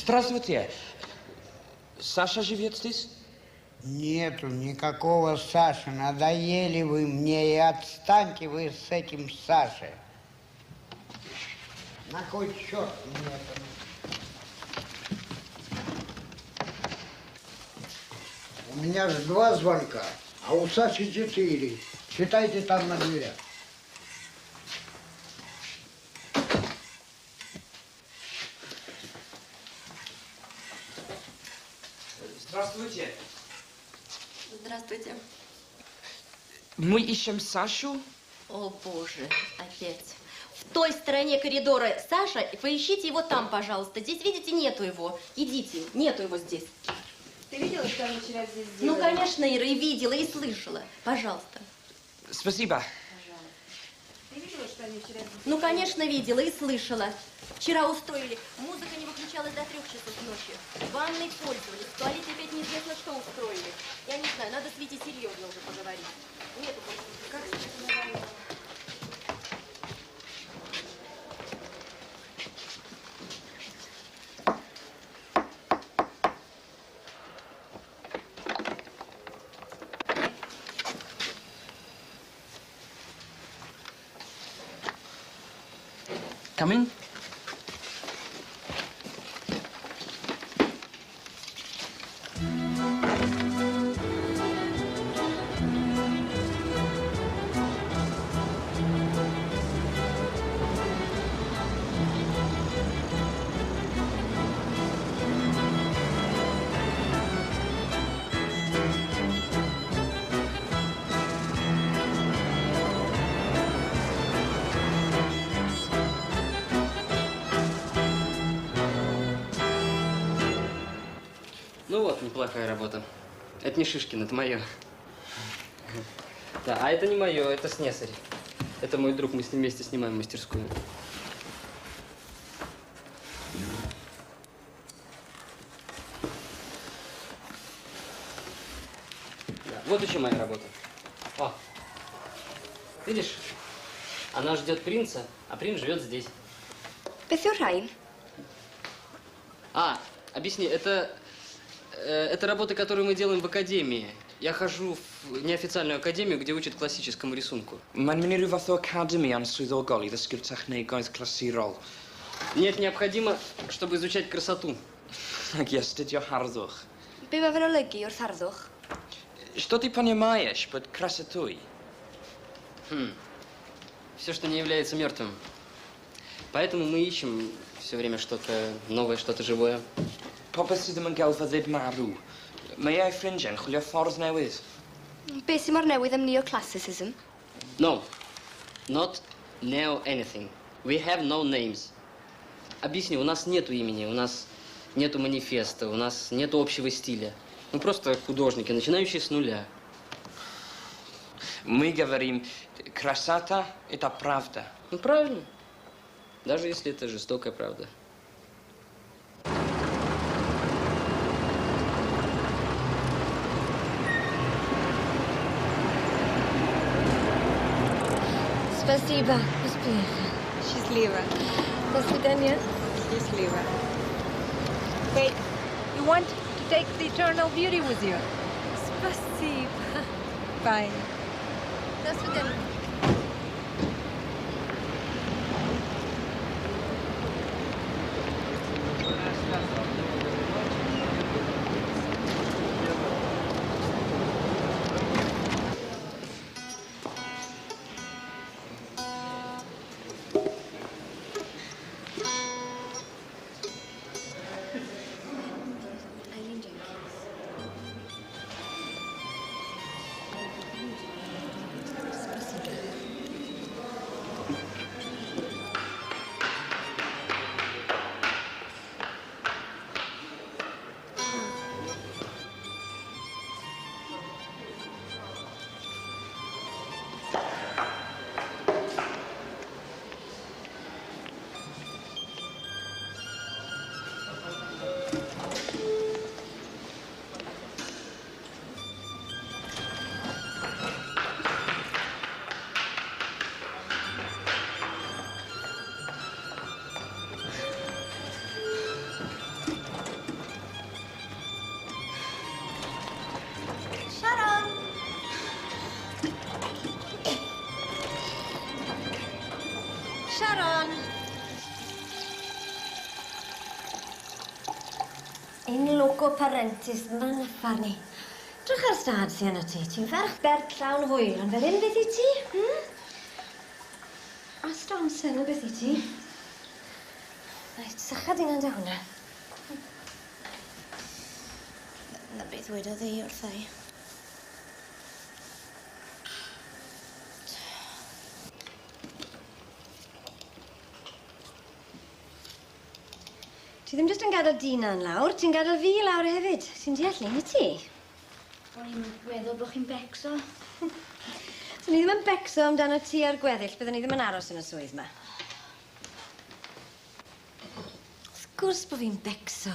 Здравствуйте. Саша живет здесь? Нету никакого Саши. Надоели вы мне, и отстаньте вы с этим Сашей. На кой черт мне это? У меня же 2 звонка, а у Саши 4. Читайте там на дверях. Здравствуйте. Здравствуйте. Мы ищем Сашу. О, боже, опять. В той стороне коридора Саша, поищите его там, пожалуйста. Здесь, видите, нету его. Идите, нету его здесь. Ты видела, что они вчера здесь делали? Ну, конечно, Ира, и видела, и слышала. Пожалуйста. Спасибо. Ты видела, что они вчера здесь Ну, конечно, видела и слышала. Вчера устроили. Музыка не выключалась до 3 часов ночи. Ванной пользовались. В туалете опять неизвестно, что устроили. Я не знаю, надо с Витей серьезно уже поговорить. Нету больше. Как это называется? Come in. Ну вот, неплохая работа. Это не Шишкин, это мое. Да, а это не мое, это Снесарь. Это мой друг, мы с ним вместе снимаем мастерскую. Да, вот еще моя работа. О, видишь? Она ждет принца, а принц живет здесь. Beth yw'r rhain? А, объясни, это работа, которую мы делаем в академии. Я хожу в неофициальную академию, где учат классическому рисунку. Mae'n mynd i ryw fath o academy answyddogol i ddysgu'r technegoedd clasurol. Нет, необходимо, чтобы изучать красоту. Ac i astudio harddwch. Be mae fe'n olygu wrth harddwch? Что ты понимаешь под красотой? Все, что не является мертвым. Поэтому мы ищем все время что-то новое, что-то живое. Popeth sydd ddim yn gelfyddyd marw. Mae ei ffrindiau'n chwilio ffordd newydd. Be sy'n mor newydd am neoclassicism? No, not neo anything. We have no names. Объясню, у нас нету имени, у нас нету манифеста, у нас нету общего стиля. Мы просто художники, начинающие с нуля. Мы говорим, красота – это правда. Ну, правильно. Даже если это жестокая правда. Спасибо. Успеха. Счастливо. До свидания. Счастливо. Hey, you want to take the eternal beauty with you? Спасибо. Bye. До свидания. Sharon! Sharon! In loco parentis, ma'n affarn i. Drych ar stad sy yno ti. Ti'n ferch bert llawn hwyl, ond fel hyn beth i ti? A stonsen o beth i ti? Reit, sycha di'n da hwnna. Na beth wedodd hi wrtha i. Ti ddim jyst yn gadael Dinan lawr, ti'n gadael fi lawr hefyd. Ti'n deall ni, ti? O'n i'n meddwl bod chi'n becso. So ni ddim yn becso amdano ti a'r gweddill, byddwn ni ddim yn aros yn y swydd yma. Wrth gwrs bod fi'n becso.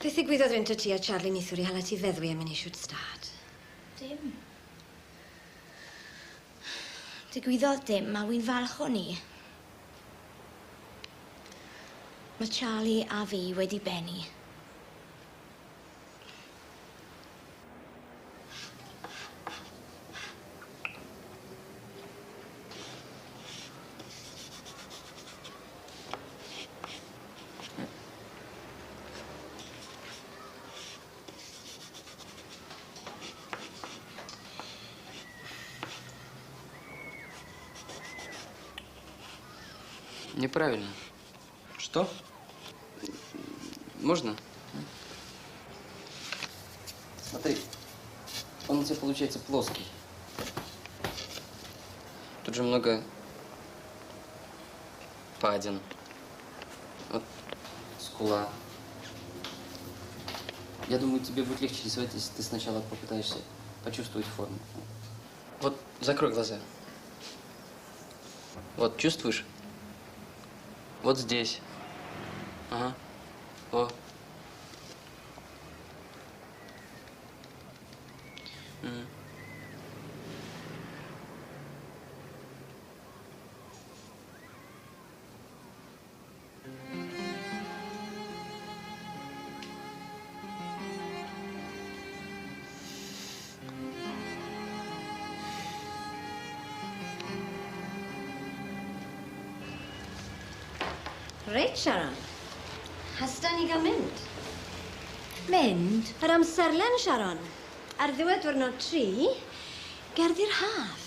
Beth ddigwyddodd rhwng ti a Charlie neithiwr i hala ti feddwi am yn eisiau stad? Dim. Digwyddodd dim, a wy'n falch o ni. Mae Charlie a fi wedi bennu. Неправильно. Что? Можно? Смотри, он у тебя получается плоский. Тут же много падин. Вот скула. Я думаю, тебе будет легче рисовать, если ты сначала попытаешься почувствовать форму. Вот закрой глаза. Вот, чувствуешь? Вот здесь. Ага. О. Reit, Sharon. Hasta ni gael mynd? Mynd? Yr amserlen, Sharon. Ar ddiwedd diwrnod 3, gerddi'r haf.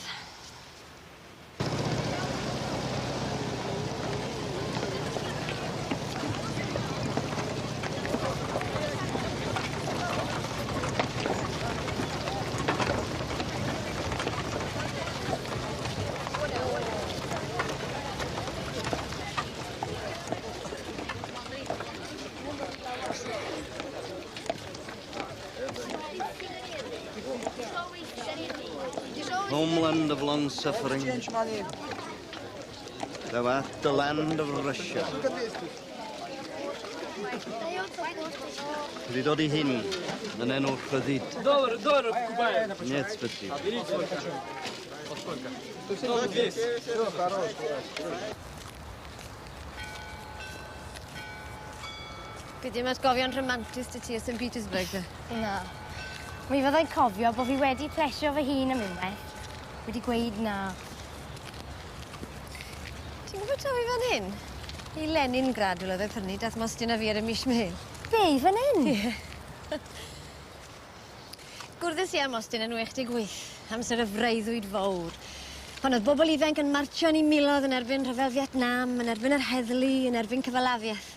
Homeland of long suffering. Thou art the land of Russia. Wedi dod i hyn yn enw rhyddid. Доллар, доллар покупаем. Нет, спасибо. Берите сколько. Сколько? 200. Хорош. Bydd dim atgofion rhamantus dy ti o St Petersburg, de? Na. Mi fyddai'n cofio bod fi wedi plesio fy hun am unwaith. Wedi gweud na. Ti'n gwybod taw i fan hyn? I Leningrad welodd e prynu dath Mostyn a fi ar y mis Mehefin. Be, i fan hyn? Ie. Gwrddys i â Mostyn yn 68, amser y freuddwyd fawr. Pan oedd bobl ifanc yn martio yn eu miloedd yn erbyn rhyfel Vietnam, yn erbyn yr heddlu, yn erbyn cyfalafiaeth.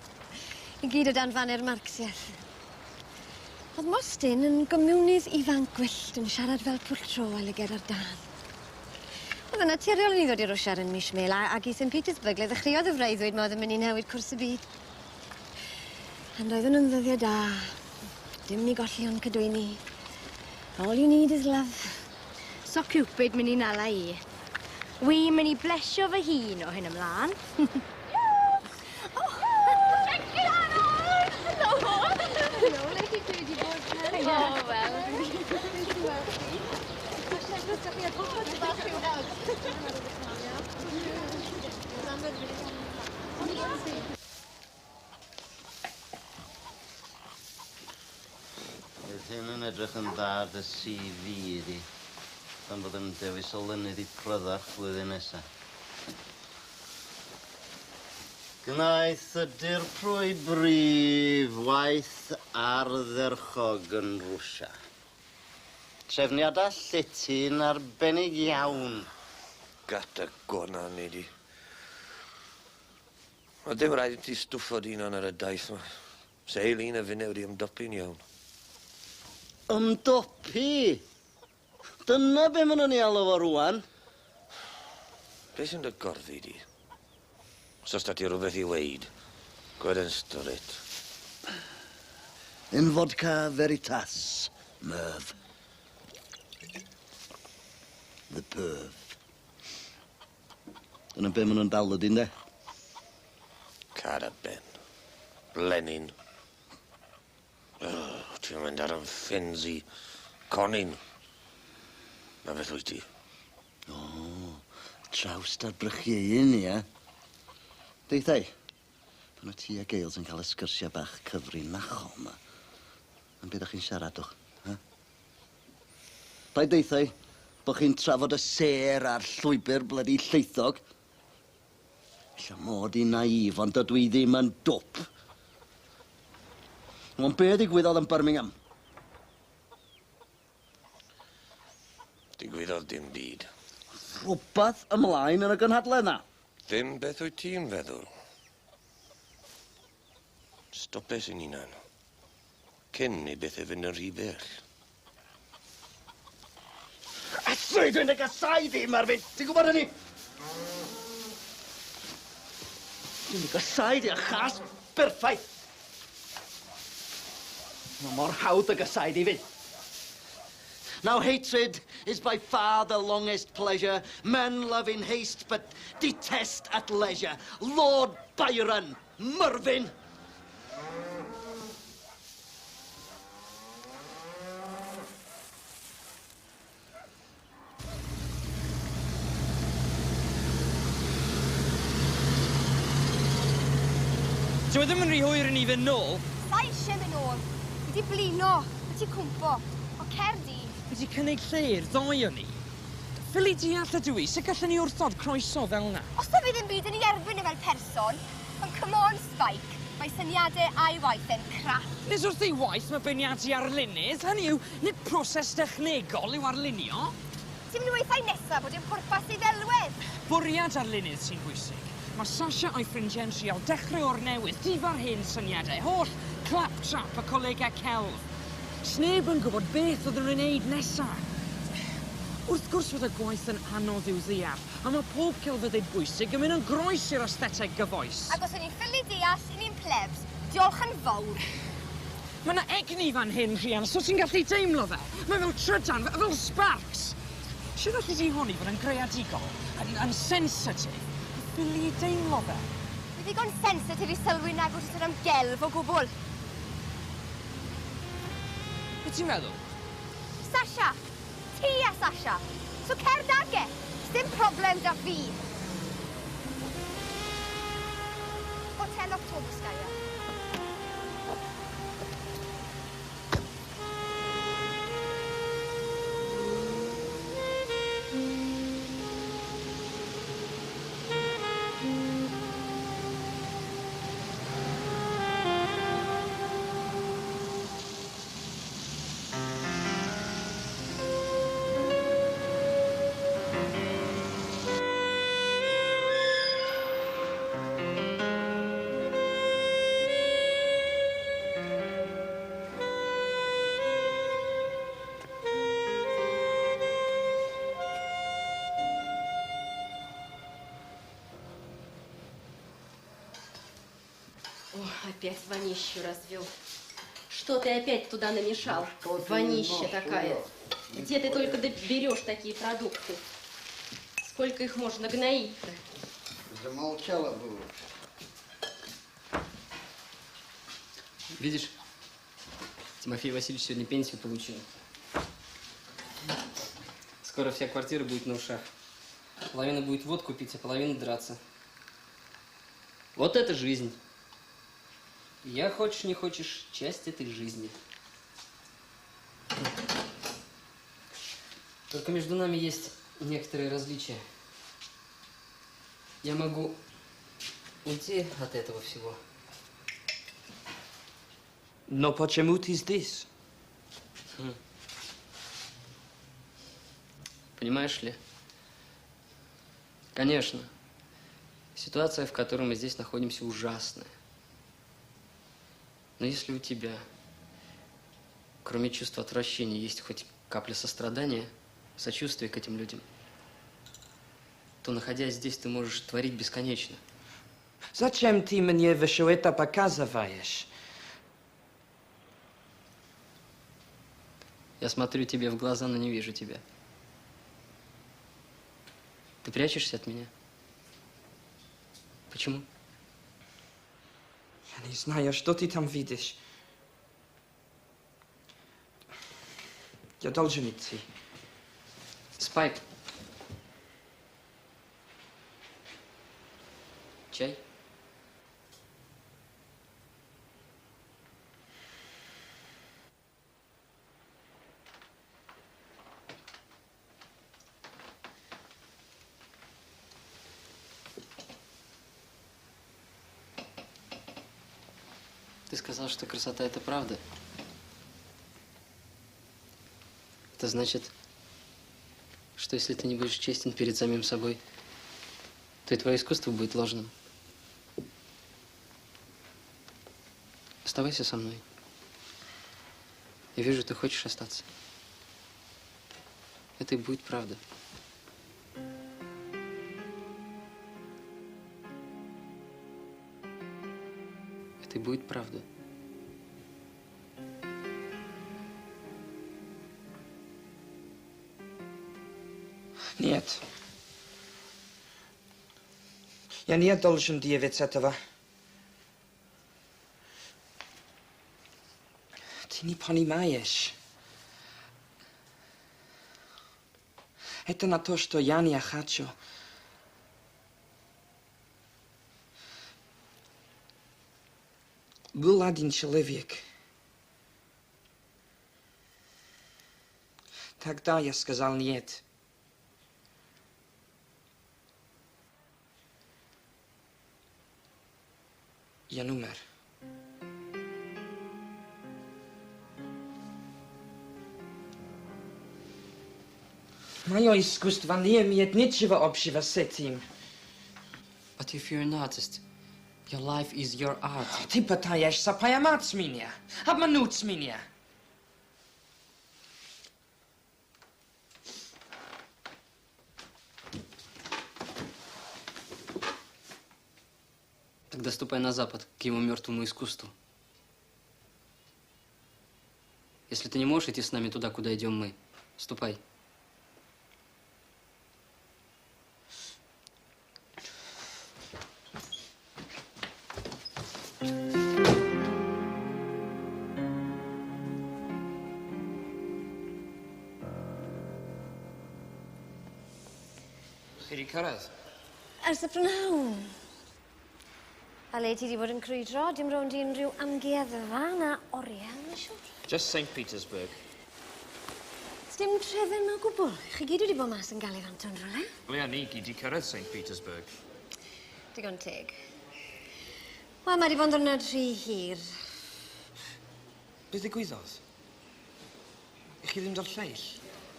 I gyd o dan faner Marxiaeth. Oedd Mostyn yn gomiwnydd ifanc gwyllt yn siarad fel pwll tro a lyged ar dân. Oedd yn naturiol i ni ddod i Rwsia yn mis Mel ac i St Petersburg le ddechreuodd y freuddwyd ma oedd yn mynd i newid cwrs y byd. Ond oedden nhw'n ddyddiau da. Dim ni golli ond cadwyni. All you need is love. So Cupid mynd i nala i. Wi'n mynd i blesio fy hun o hyn ymlaen. Oh, wel. Bydd hyn yn edrych yn dda ar dy CV di, pan bod yn dewis olynydd i pryddach flwyddyn nesaf. Gwnaeth y dirprwy brif waith ardderchog yn Rwsia. Trefniadau llety'n arbennig iawn. Gata gona ni di. Mae dim rhaid i ti stwffo dy hunan ar y daith yma. Se Eileen a finne wedi ymdopi'n iawn. Ymdopi? Dyna be maen nhw'n ei alw fo rŵan. Be sy'n dy gorddi di? Os oes 'da ti rhywbeth i weud, gwed yn straight. In vodka veritas, Merv. The perv. Dyna be maen nhw'n dal ydi, ynde? Caraben. Lenin. Oh, ti'n mynd ar yn ffins i. Conin. Na beth wyt ti? O, trawst ar brychiau un, ia. Deithau, pan o ti a Gales yn cael y sgyrsiau bach cyfrinachol yma, am beth ydych chi'n siaradwch, ha? Paid deithau bod chi'n trafod y sêr a'r llwybr blydi llaethog. Ella mod i'n naif, ond dydw i ddim yn dwp. Ond be ddigwyddodd yn Birmingham? Digwyddodd dim byd. Rhywbeth ymlaen yn y gynhadledd na. Ddim beth wyt ti'n feddwl. Stopes i'n hunan. Cyn i bethau fynd yn rhy bell. Aswy, dwi'n dy gasau di, Marvin! Ti'n gwybod hynny? Dwi'n dy gasau di a chas berffaith. Mae mor hawdd dy gasau di fyd. Now hatred is by far the longest pleasure. Men love in haste, but detest at leisure. Lord Byron, Mervyn. Dyw e ddim yn rhy hwyr i ni fynd nôl. Sa eisiau mynd nôl. Fi 'di blino. Fi 'di cwmpo. O cer di. Fi 'di cynnig lle i'r ddou o ni. Ffili deall ydw i, sut gallwn ni wrthod croeso fel 'na? Os na fydd ddim byd yn ei erbyn e fel person, ond come on Spike, mae syniadau a'i waith e'n crap. Nid wrth ei waith mae beirniadu arlunydd, hynny yw, nid proses dechnegol yw arlunio. Ti'n mynd i weithio nesa bod dim pwrpas i ddelwedd. Bwriad arlunydd sy'n bwysig. Mae Sasha a'i ffrindiau'n trial dechrau o'r newydd, difa'r hen syniadau, holl claptrap y colegau celf. Sneb yn gwybod beth oedden nhw'n ei wneud nesa. Wrth gwrs fod y gwaith yn anodd i'w ddeall, a mae pob celfyddyd bwysig yn mynd yn groes i'r aestheteg gyfoes. Ac os o'n i'n ffili deall, i ni'n plebs, diolch yn fawr. Mae yna egni fan hyn, Rhian, so ti'n gallu deimlo fe. Mae fel trydan, fel sparks. Sut alli di honni fod yn greadigol, yn sensitif, a ffili deimlo fe? Fi ddigon sensitif i sylwi nag wyt ti'n am gelf o gwbl. Be ti'n meddwl? Sasha! Ti a Sasha! So cer dag e! Sdim problem da fi! Hotel Octoberskaya. Опять вонищу развел. Что ты опять туда намешал? Ну, Вонища такая. Где ты только берешь такие продукты? Сколько их можно гноить-то? Замолчала бы лучше. Видишь, Тимофей Васильевич сегодня пенсию получил. Скоро вся квартира будет на ушах. Половина будет водку пить, а половина драться. Вот это жизнь. Я, хочешь не хочешь, часть этой жизни. Только между нами есть некоторые различия. Я могу уйти от этого всего. Но почему ты здесь? Понимаешь ли? Конечно. Ситуация, в которой мы здесь находимся, ужасная. Но если у тебя, кроме чувства отвращения, есть хоть капля сострадания, сочувствия к этим людям, то, находясь здесь, ты можешь творить бесконечно. Зачем ты мне все это показываешь? Я смотрю тебе в глаза, но не вижу тебя. Ты прячешься от меня? Почему? Я не знаю, что ты там видишь. Я должен идти. Спайк. Чай? Ты сказал, что красота – это правда. Это значит, что если ты не будешь честен перед самим собой, то и твое искусство будет ложным. Оставайся со мной. Я вижу, ты хочешь остаться. Это и будет правда. Это и будет правда. Нет. Я не должен делать этого. Ты не понимаешь. Это на то, что я не хочу. Был один человек. Тогда я сказал нет. Я умер. Мое искусство не имеет ничего общего с этим. But if you're an artist, your life is your art. Ты пытаешься поймать меня, обмануть меня. Тогда ступай на запад, к его мертвому искусству. Если ты не можешь идти с нами туда, куда идем мы, ступай. Chi 'di cyrraedd? Ers y prynhawn. A le ti 'di bod yn crwydro, dim rownd i unrhyw amgueddfa na oriel, mae'n siŵr. Just St Petersburg. Sdim trefen 'ma o gwbl. Chi gyd wedi bod mas yn galifanto'n rhywle. Wel, ni gyd 'di cyrraedd St Petersburg. Digon teg. Wel, mae 'di bod yn ddiwrnod rhy hir. Beth ddigwyddodd? I chi ddim dod lleill?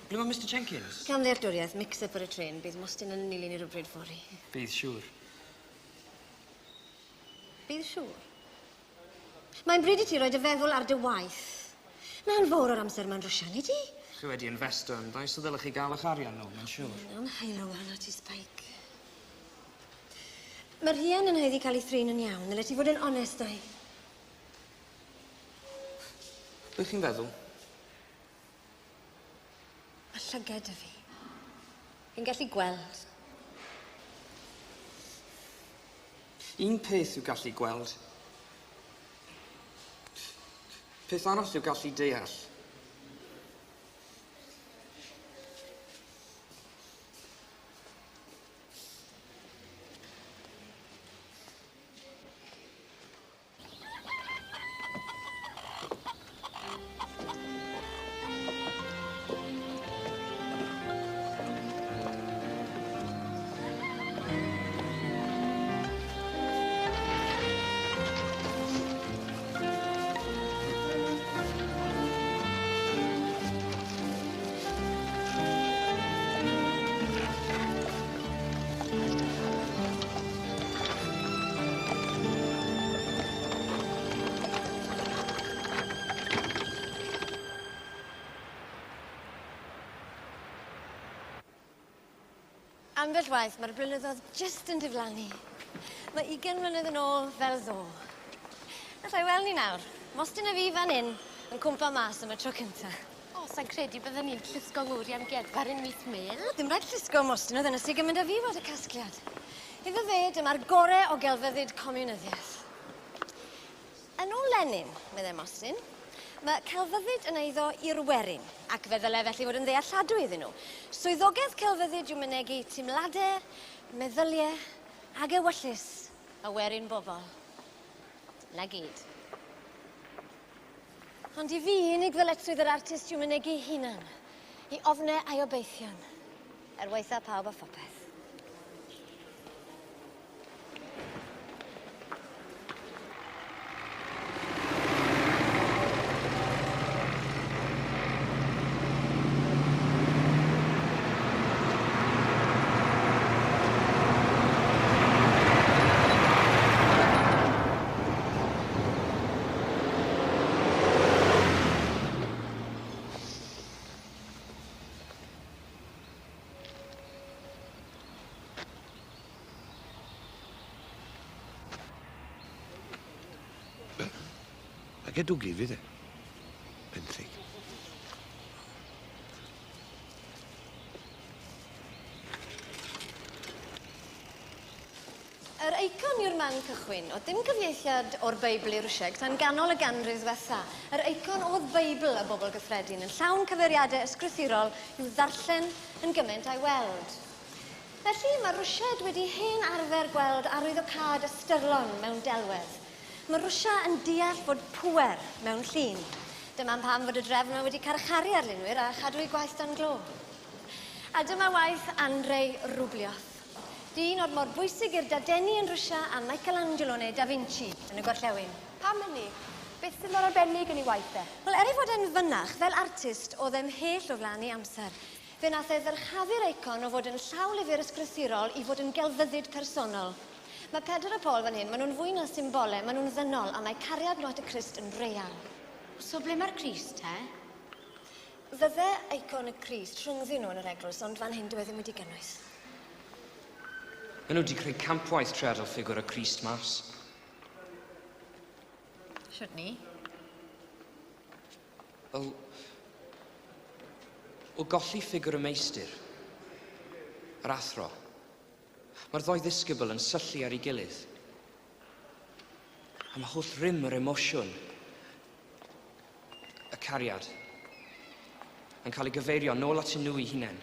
Ble mae Mr Jenkins? Camddealltwriaeth, mix-up ar y trên. Bydd Mostyn yn nilyn i rywbryd fory. Bydd siŵr. Bydd siŵr. Mae'n bryd i ti roi dy feddwl ar dy waith. Na'n fawr o'r amser ma'n Rwsia, nid i? Chi wedi investo ynddo, so ddylech chi gael eich arian nôl, mae'n siŵr. Na'n haelo arno ti, Spike. Mae'r rhian yn haeddu cael ei thrin yn iawn. Dyle ti fod yn onest â hi. Be chi'n feddwl? Mae llyged 'da fi. Fi'n gallu gweld. Un peth yw gallu gweld. Peth arall yw gallu deall. Ambell waith, mae'r blynyddoedd jyst yn diflannu. Mae 20 mlynedd yn ôl fel ddo. Alla i weld ni nawr. Mostyn a fi fan hyn yn cwmpa mas am y tro cynta. O, sa'n credu bydden ni'n llusgo ngwr i amgueddfa yn mis Mel. Dim rhaid llusgo Mostyn, oedd yna sy'n gymryd â fi fod y casgliad. Iddo fe, dyma'r gore o gelfyddyd comiwnyddiaeth. Yn ôl Lenin, meddai Mostyn, mae celfyddyd yn eiddo i'r werin, ac fe ddyle felly fod yn ddealladwy iddyn nhw. Swyddogaeth celfyddyd yw mynegi teimladau, meddyliau ag ewyllys y werin bobl. Na gyd. Ond i fi, unig ddyletswydd yr artist yw mynegi hunan, i ofnau a'i obeithion, er waetha pawb a phopeth. Ac e dwgu fydd e? Benthyg. Yr eicon yw'r man cychwyn. O'dd dim cyfieithiad o'r Beibl i'r Rwsieg tan ganol y ganrif ddwetha. Yr eicon o'dd Beibl y bobl gyffredin yn llawn cyfeiriadau ysgrythurol i'w ddarllen yn gymaint a'i weld. Felly, mae Rwsied wedi hen arfer gweld arwyddocâd ystyrlon mewn delwedd. Mae Rwsia yn deall fod pŵer mewn llun. Dyma pam fod y drefn yma wedi carcharu arlunwyr a chadw eu gwaith dan glo. A dyma waith Andrei Rublev. Dyn oedd mor bwysig i'r dadeni yn Rwsia a Michelangelo neu Da Vinci yn y gorllewin. Pam hynny? Beth sydd mor arbennig yn ei waith e? Wel, er ei fod e'n fynach, fel artist, oedd e'n mhell o flaen ei amser. Fe nath e ddyrchafu'r eicon o fod yn llawlyfr ysgrythurol i fod yn gelfyddyd personol. Mae Pedr a Paul fan hyn, maen nhw'n fwy na symbolau, maen nhw'n ddynol, a mae cariad nhw at y Crist yn real. So ble mae'r Crist, te? Fydde eicon y Crist rhyngddyn nhw yn yr eglwys, ond fan hyn dyw e ddim wedi gynnwys. Maen nhw wedi creu campwaith trwy ffigwr y Crist mas. Shwt ni? Wel, o golli ffigwr y meistr, yr athro, mae'r ddoi ddisgybl yn syllu ar ei gilydd. A mae holl rym yr emosiwn, y cariad, yn cael ei gyfeirio nôl at nhw eu hunain.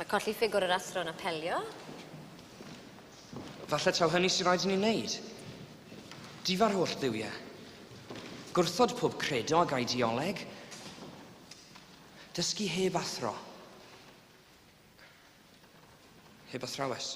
Mae colli ffigwr yr athro yn apelio. Falle taw hynny sy'n rhaid i ni wneud. Difa'r holl dduwiau. Gwrthod pob credo ag ideoleg. Dysgu heb athro. Heb athrawes.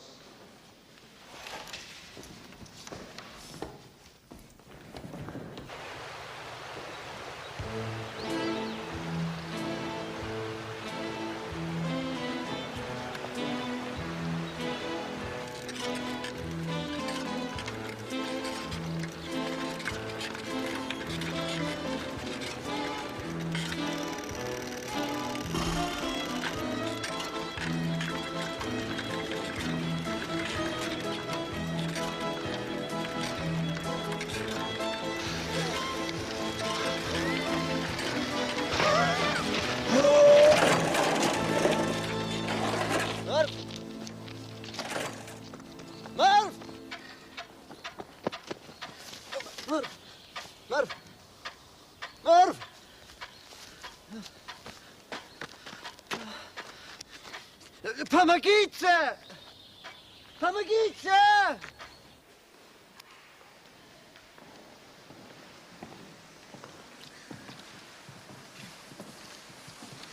Помогите! Помогите!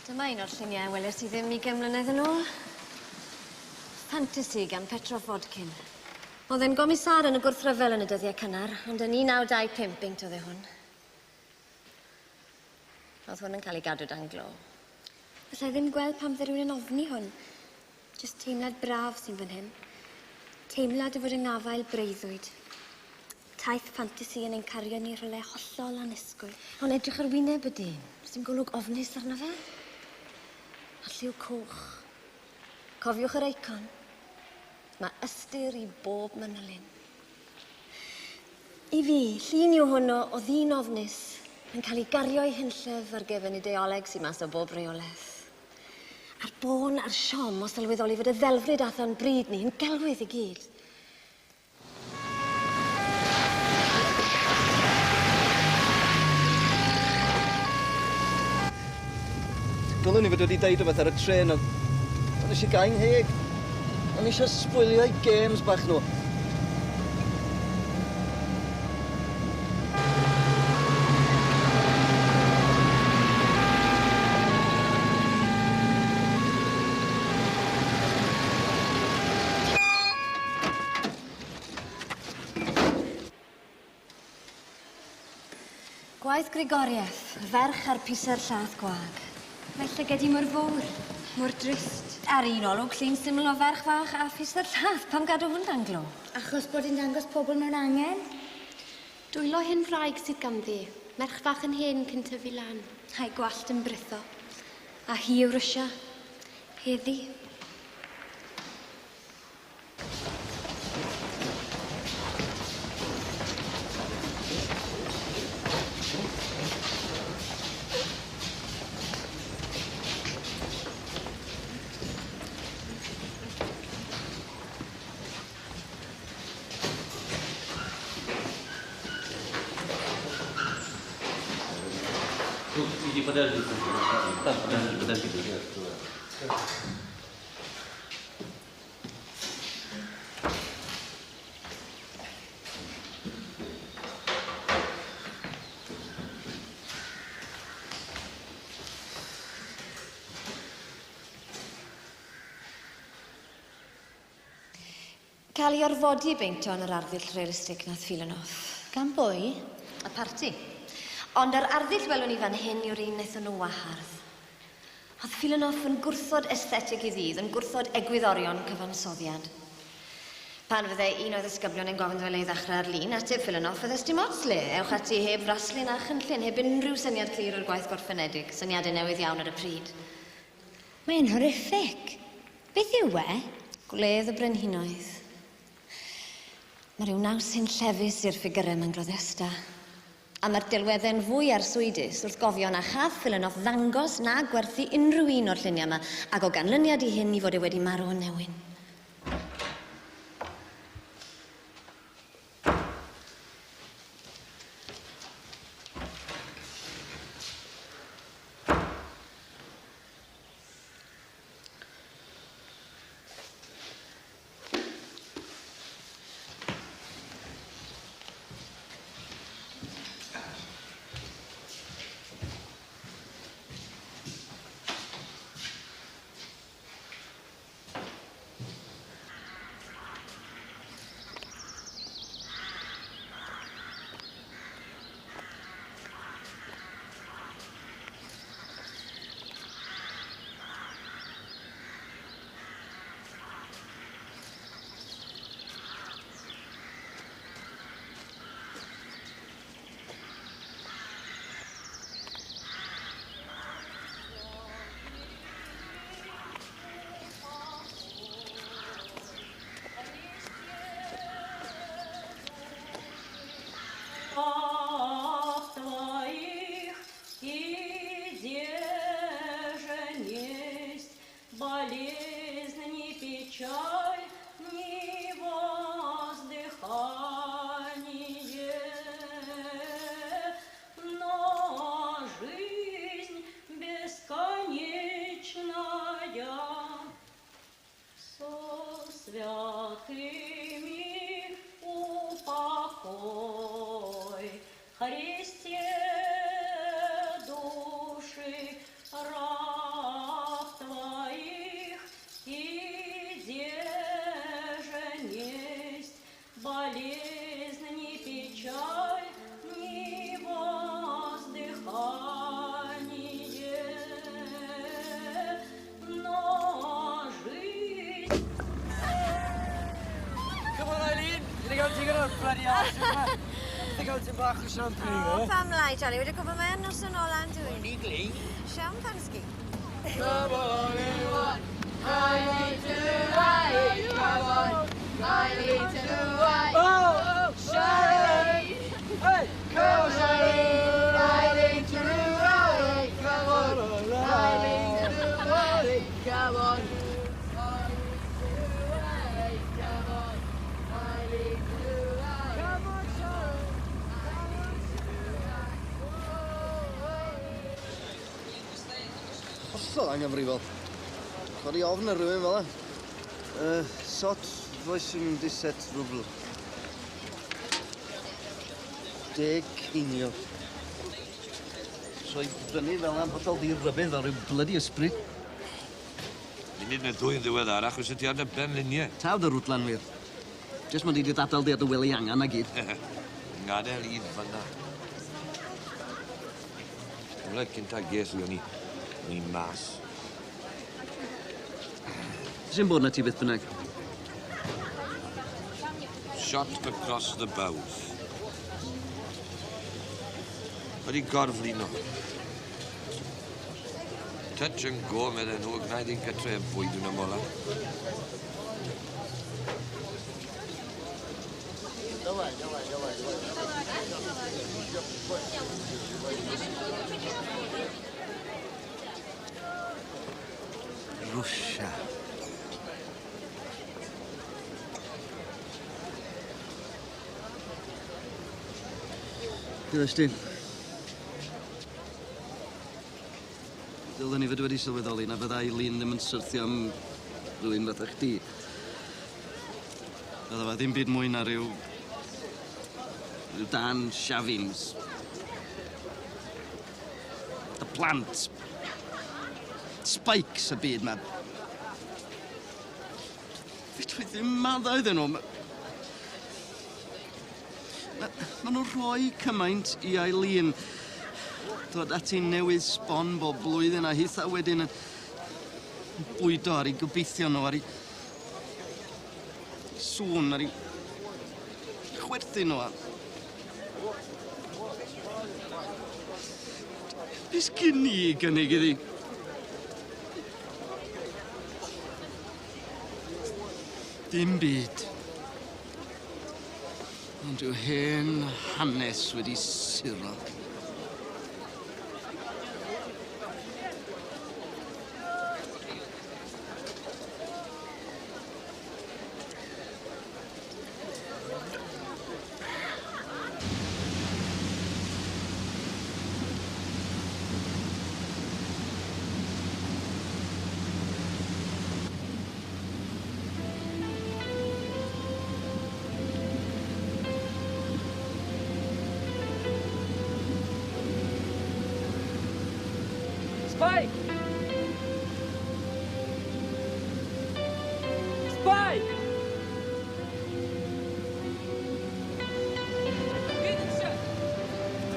Dyma un o'r lluniau weles i ddim 20 mlynedd yn ôl. Fantasy gan Petrov Vodkin. Oedd e'n gomisar yn y gwrthryfel yn y dyddiau cynnar, ond yn 1925 beint oedd e hwn. Oedd hwn yn cael ei gadw dan glo. Alla i ddim gweld pam fydde rhywun yn ofni hwn. Jyst teimlad braf sy'n fan hyn. Teimlad o fod yng ngafael breuddwyd. Taith ffantasi yn ein cario ni rhywle hollol annisgwyl. Ond edrych ar wyneb y dyn. Does dim golwg ofnus arno fe. A lliw coch. Cofiwch yr eicon. Mae ystyr i bob manylyn. I fi, llun yw hwnnw o ddyn ofnus yn cael ei gario i hunllef ar gefn ideoleg sy'n mas o bob reolaeth. A'r bôn a'r siom o sylweddoli fod y ddelfryd atho'n bryd ni yn gelwydd i gyd. Dylwn i fod wedi deud rhywbeth ar y trên, ond nes i gau'n ngheg. O'n i eisiau sbwylio eu games bach nhw. Gwaith Grigorieff, y ferch a'r piser llath gwag. Mae llygad i mor fawr, mor drist. Ar un olwg, llun syml o ferch fach a phiser llath. Pam gadw hwn dan glo? Achos bod hi'n dangos pobl mewn angen. Dwylo hen wraig sydd ganddi. Merch fach yn hen cyn tyfu lan. A'i gwallt yn britho. A hi yw Rwsia. Heddi. Иди, подожди. Подожди, подожди. Cael ei orfodi i beintio yn yr arddull realistig nath Filonoff. Gan bwy? Y parti. Ond yr arddull welwn ni fan hyn yw'r un wnaethon nhw wahardd. Oedd Filonoff yn gwrthod aesthetig i ddydd, yn gwrthod egwyddorion cyfansoddiad. Pan fydde un o'i ddisgyblion yn gofyn iddo fe le i ddechrau ar lun, ateb Filonoff fydde sdim ots le. Ewch ati heb fraslun a chynllun, heb unrhyw syniad clir o'r gwaith gorffenedig, syniadau newydd iawn ar y pryd. Mae'n horrific. Beth yw e? Gwledd y brenhinoedd. Mae rhyw naws hunllefus i'r ffigyrau mewn gloddesta. A mae'r delweddau'n fwy arswydus wrth gofio na chath Filonoff ddangos na gwerthu unrhyw un o'r lluniau yma, ac o ganlyniad i hyn i fod e wedi marw yn newyn. Bloody arse yma. Ti'n cael tipyn bach o champagne, O, pam lai, Charlie? Wedi cwympo mewn noson ola, yn dwi? Ni glei. Siampansky. Come on, everyone. I need to ride. Come on. I need to ride. Oh, Sharon. Hey, come on, Sharon. I need to ride. Come on. I need to ride. Come on. Hollol anghyfrifol. Codi ofn ar rhywun fel 'a. Sot 87 rwbl. 10 ceiniog. So i brynu fel 'na'n hollol ddi-rybudd fel rhyw blydi ysbryd. Munud neu ddwy yn ddiweddarach, fyse ti ar dy benliniau. Taw dy rwdlan wir. Jyst mod i 'di d'adal di ar dy wely angan a gyd. Ngadael i fan'na. Cyfle cynta ges i o'n i, o'n i mas. Sy'n bod na ti beth bynnag? Shot across the bows. Wedi gorflino. Touch and go, medden nhw, a gwnaed i'n gytre heb bwyd yn ymhola. Давай, давай, давай, давай. Rwsia. Gwrs di. Dylwn i fod wedi sylweddoli na fyddai Eileen ddim yn syrthio am rywun fatha chdi. Bydda fe ddim byd mwy na ryw dan siafins. Y plant. Spikes y byd 'ma. Fedra i ddim maddau iddyn nhw. Ma' nhw'n rhoi cymaint i Eileen. Dod ati newydd sbon bob blwyddyn a hitha wedyn yn bwydo ar eu gobeithio nhw, ar eu sŵn, ar eu chwerthin nhw. Be sgyn i i gynnig iddi? Dim byd. Ond yw hen hanes wedi suro. Spike! Spike! Увидимся в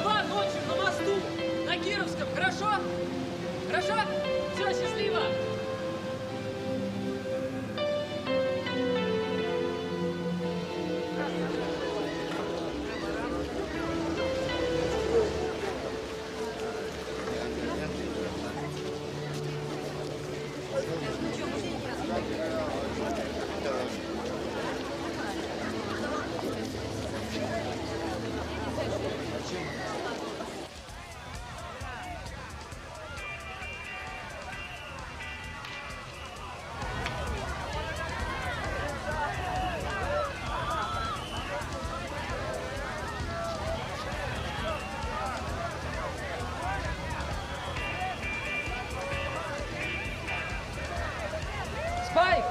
2 ночи на мосту, на Кировском, хорошо? Хорошо? Все, счастливо! Spike!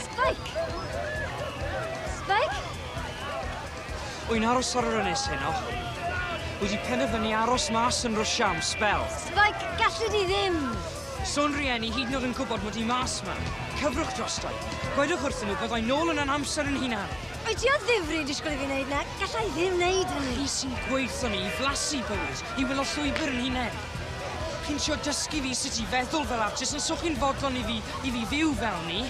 Spike! Spike? Wy'n aros ar yr ynys heno. Wedi penderfynu aros mas yn Rwsia am sbel. Spike, gallu di ddim! So'n rieni hyd yn oed yn gwybod mod i mas 'ma. Cyfrwch drostau. Gwedwch wrthyn nhw byddai nôl yn an amser yn hunan. Wyt ti o ddifri yn disgwyl i fi wneud 'na? Galla i ddim wneud hynny. Chi sy'n gweithio ni i flasu bywyd, i wylo llwybr yn hunan. Chi'n trio dysgu fi sut i feddwl fel artist, ond so chi'n fodlon i fi fyw fel ni.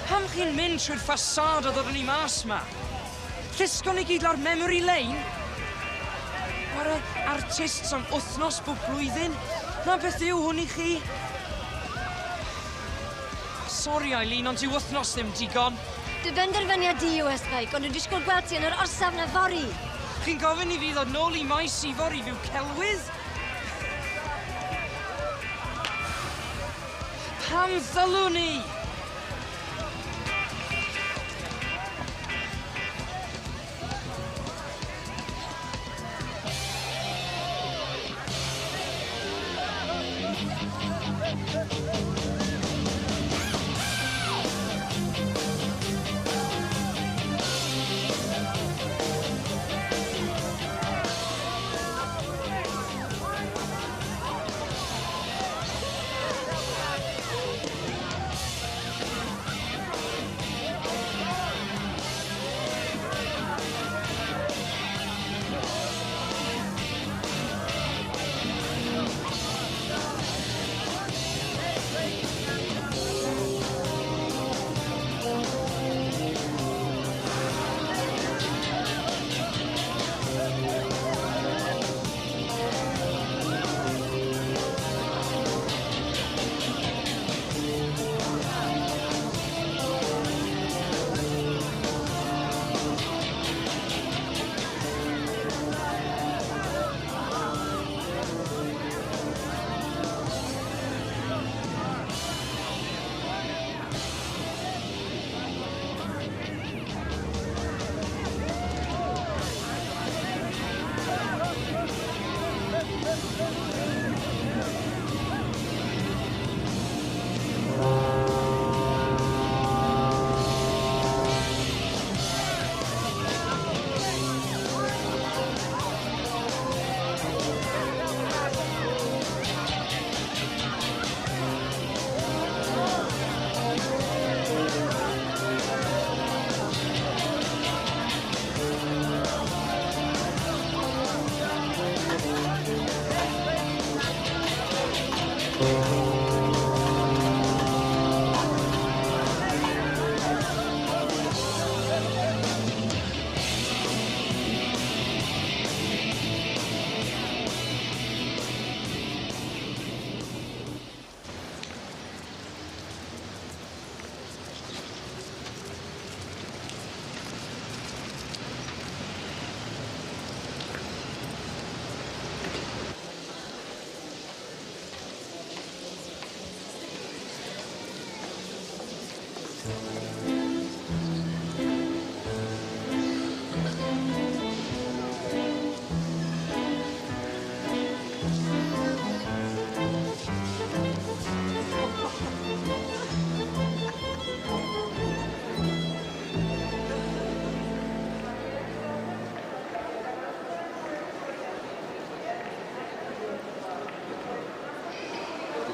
Pam chi'n mynd trwy'r ffasâd o ddod ni mas 'ma? Llusgo ni gyd lawr memory lane? chwarae artists am wythnos bob blwyddyn. Na beth yw hwn i chi? Sori, Eileen, ond dyw wythnos ddim digon. Dy benderfyniad di yw e, Spike, ond dwi'n disgwyl gweld ti yn yr orsaf 'na fory. Chi'n gofyn i fi ddod nôl i Maes Ifor i fyw celwydd? Pam ddylwn i?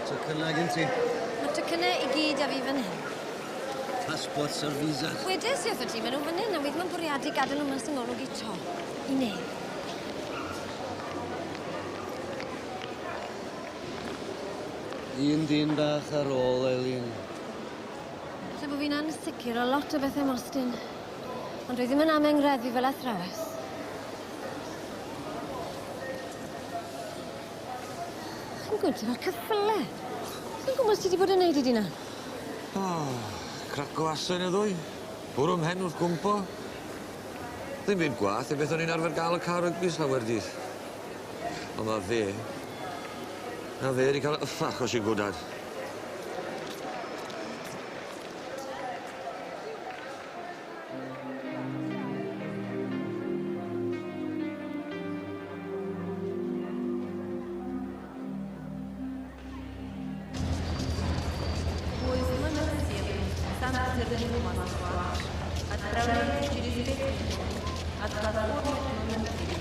Tocynnau gen ti? Mae'r tocynnau i gyd â fi fan hyn. Passports a'r visas. Wedes i wrthot ti, maen nhw fan hyn, a wi ddim yn bwriadu gadael nhw mas yng ngolwg i to. I neb. Un dyn bach ar ôl, Eileen. Falle bo fi'n ansicr o lot o bethau Mostyn. Ond dwi ddim yn am engreddu fel athrawes. Chi'n gwyntio fel cyffyle. Chi'n gwybod ti wedi bod yn neud i di na? Oh, craco asen y ddwy. Bwrw mhen wrth gwmpo. Ddim byd gwath i beth o'n i'n arfer gael y car rygbi slawer dydd. Ond ma' fe... Na fe wedi cael yffach os i'n gwdad. Поезд номер 7, Санкт-Петербург, Москва. Отправляется через 5 минут от платформы номер 3.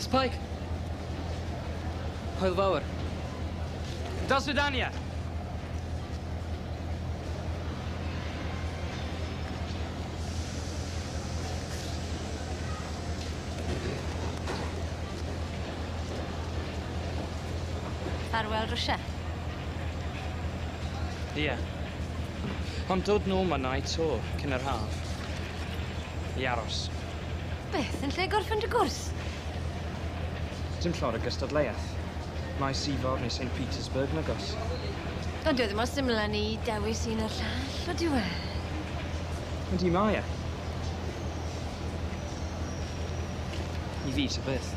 Spike! Hwyl fawr. Do свидания! Ffarwel Rwsia. Ie. Ond dod nôl ma' na i to, cyn yr haf. I aros. Beth, yn lle gorffen dy gwrs? Dim llor o gystadleuaeth. Mae Ifor neu St Petersburg nagos. Ond dyw e ddim mor syml â ni dewis un o'r llall, o dyw e? Yndi mae e. I fi, ta beth.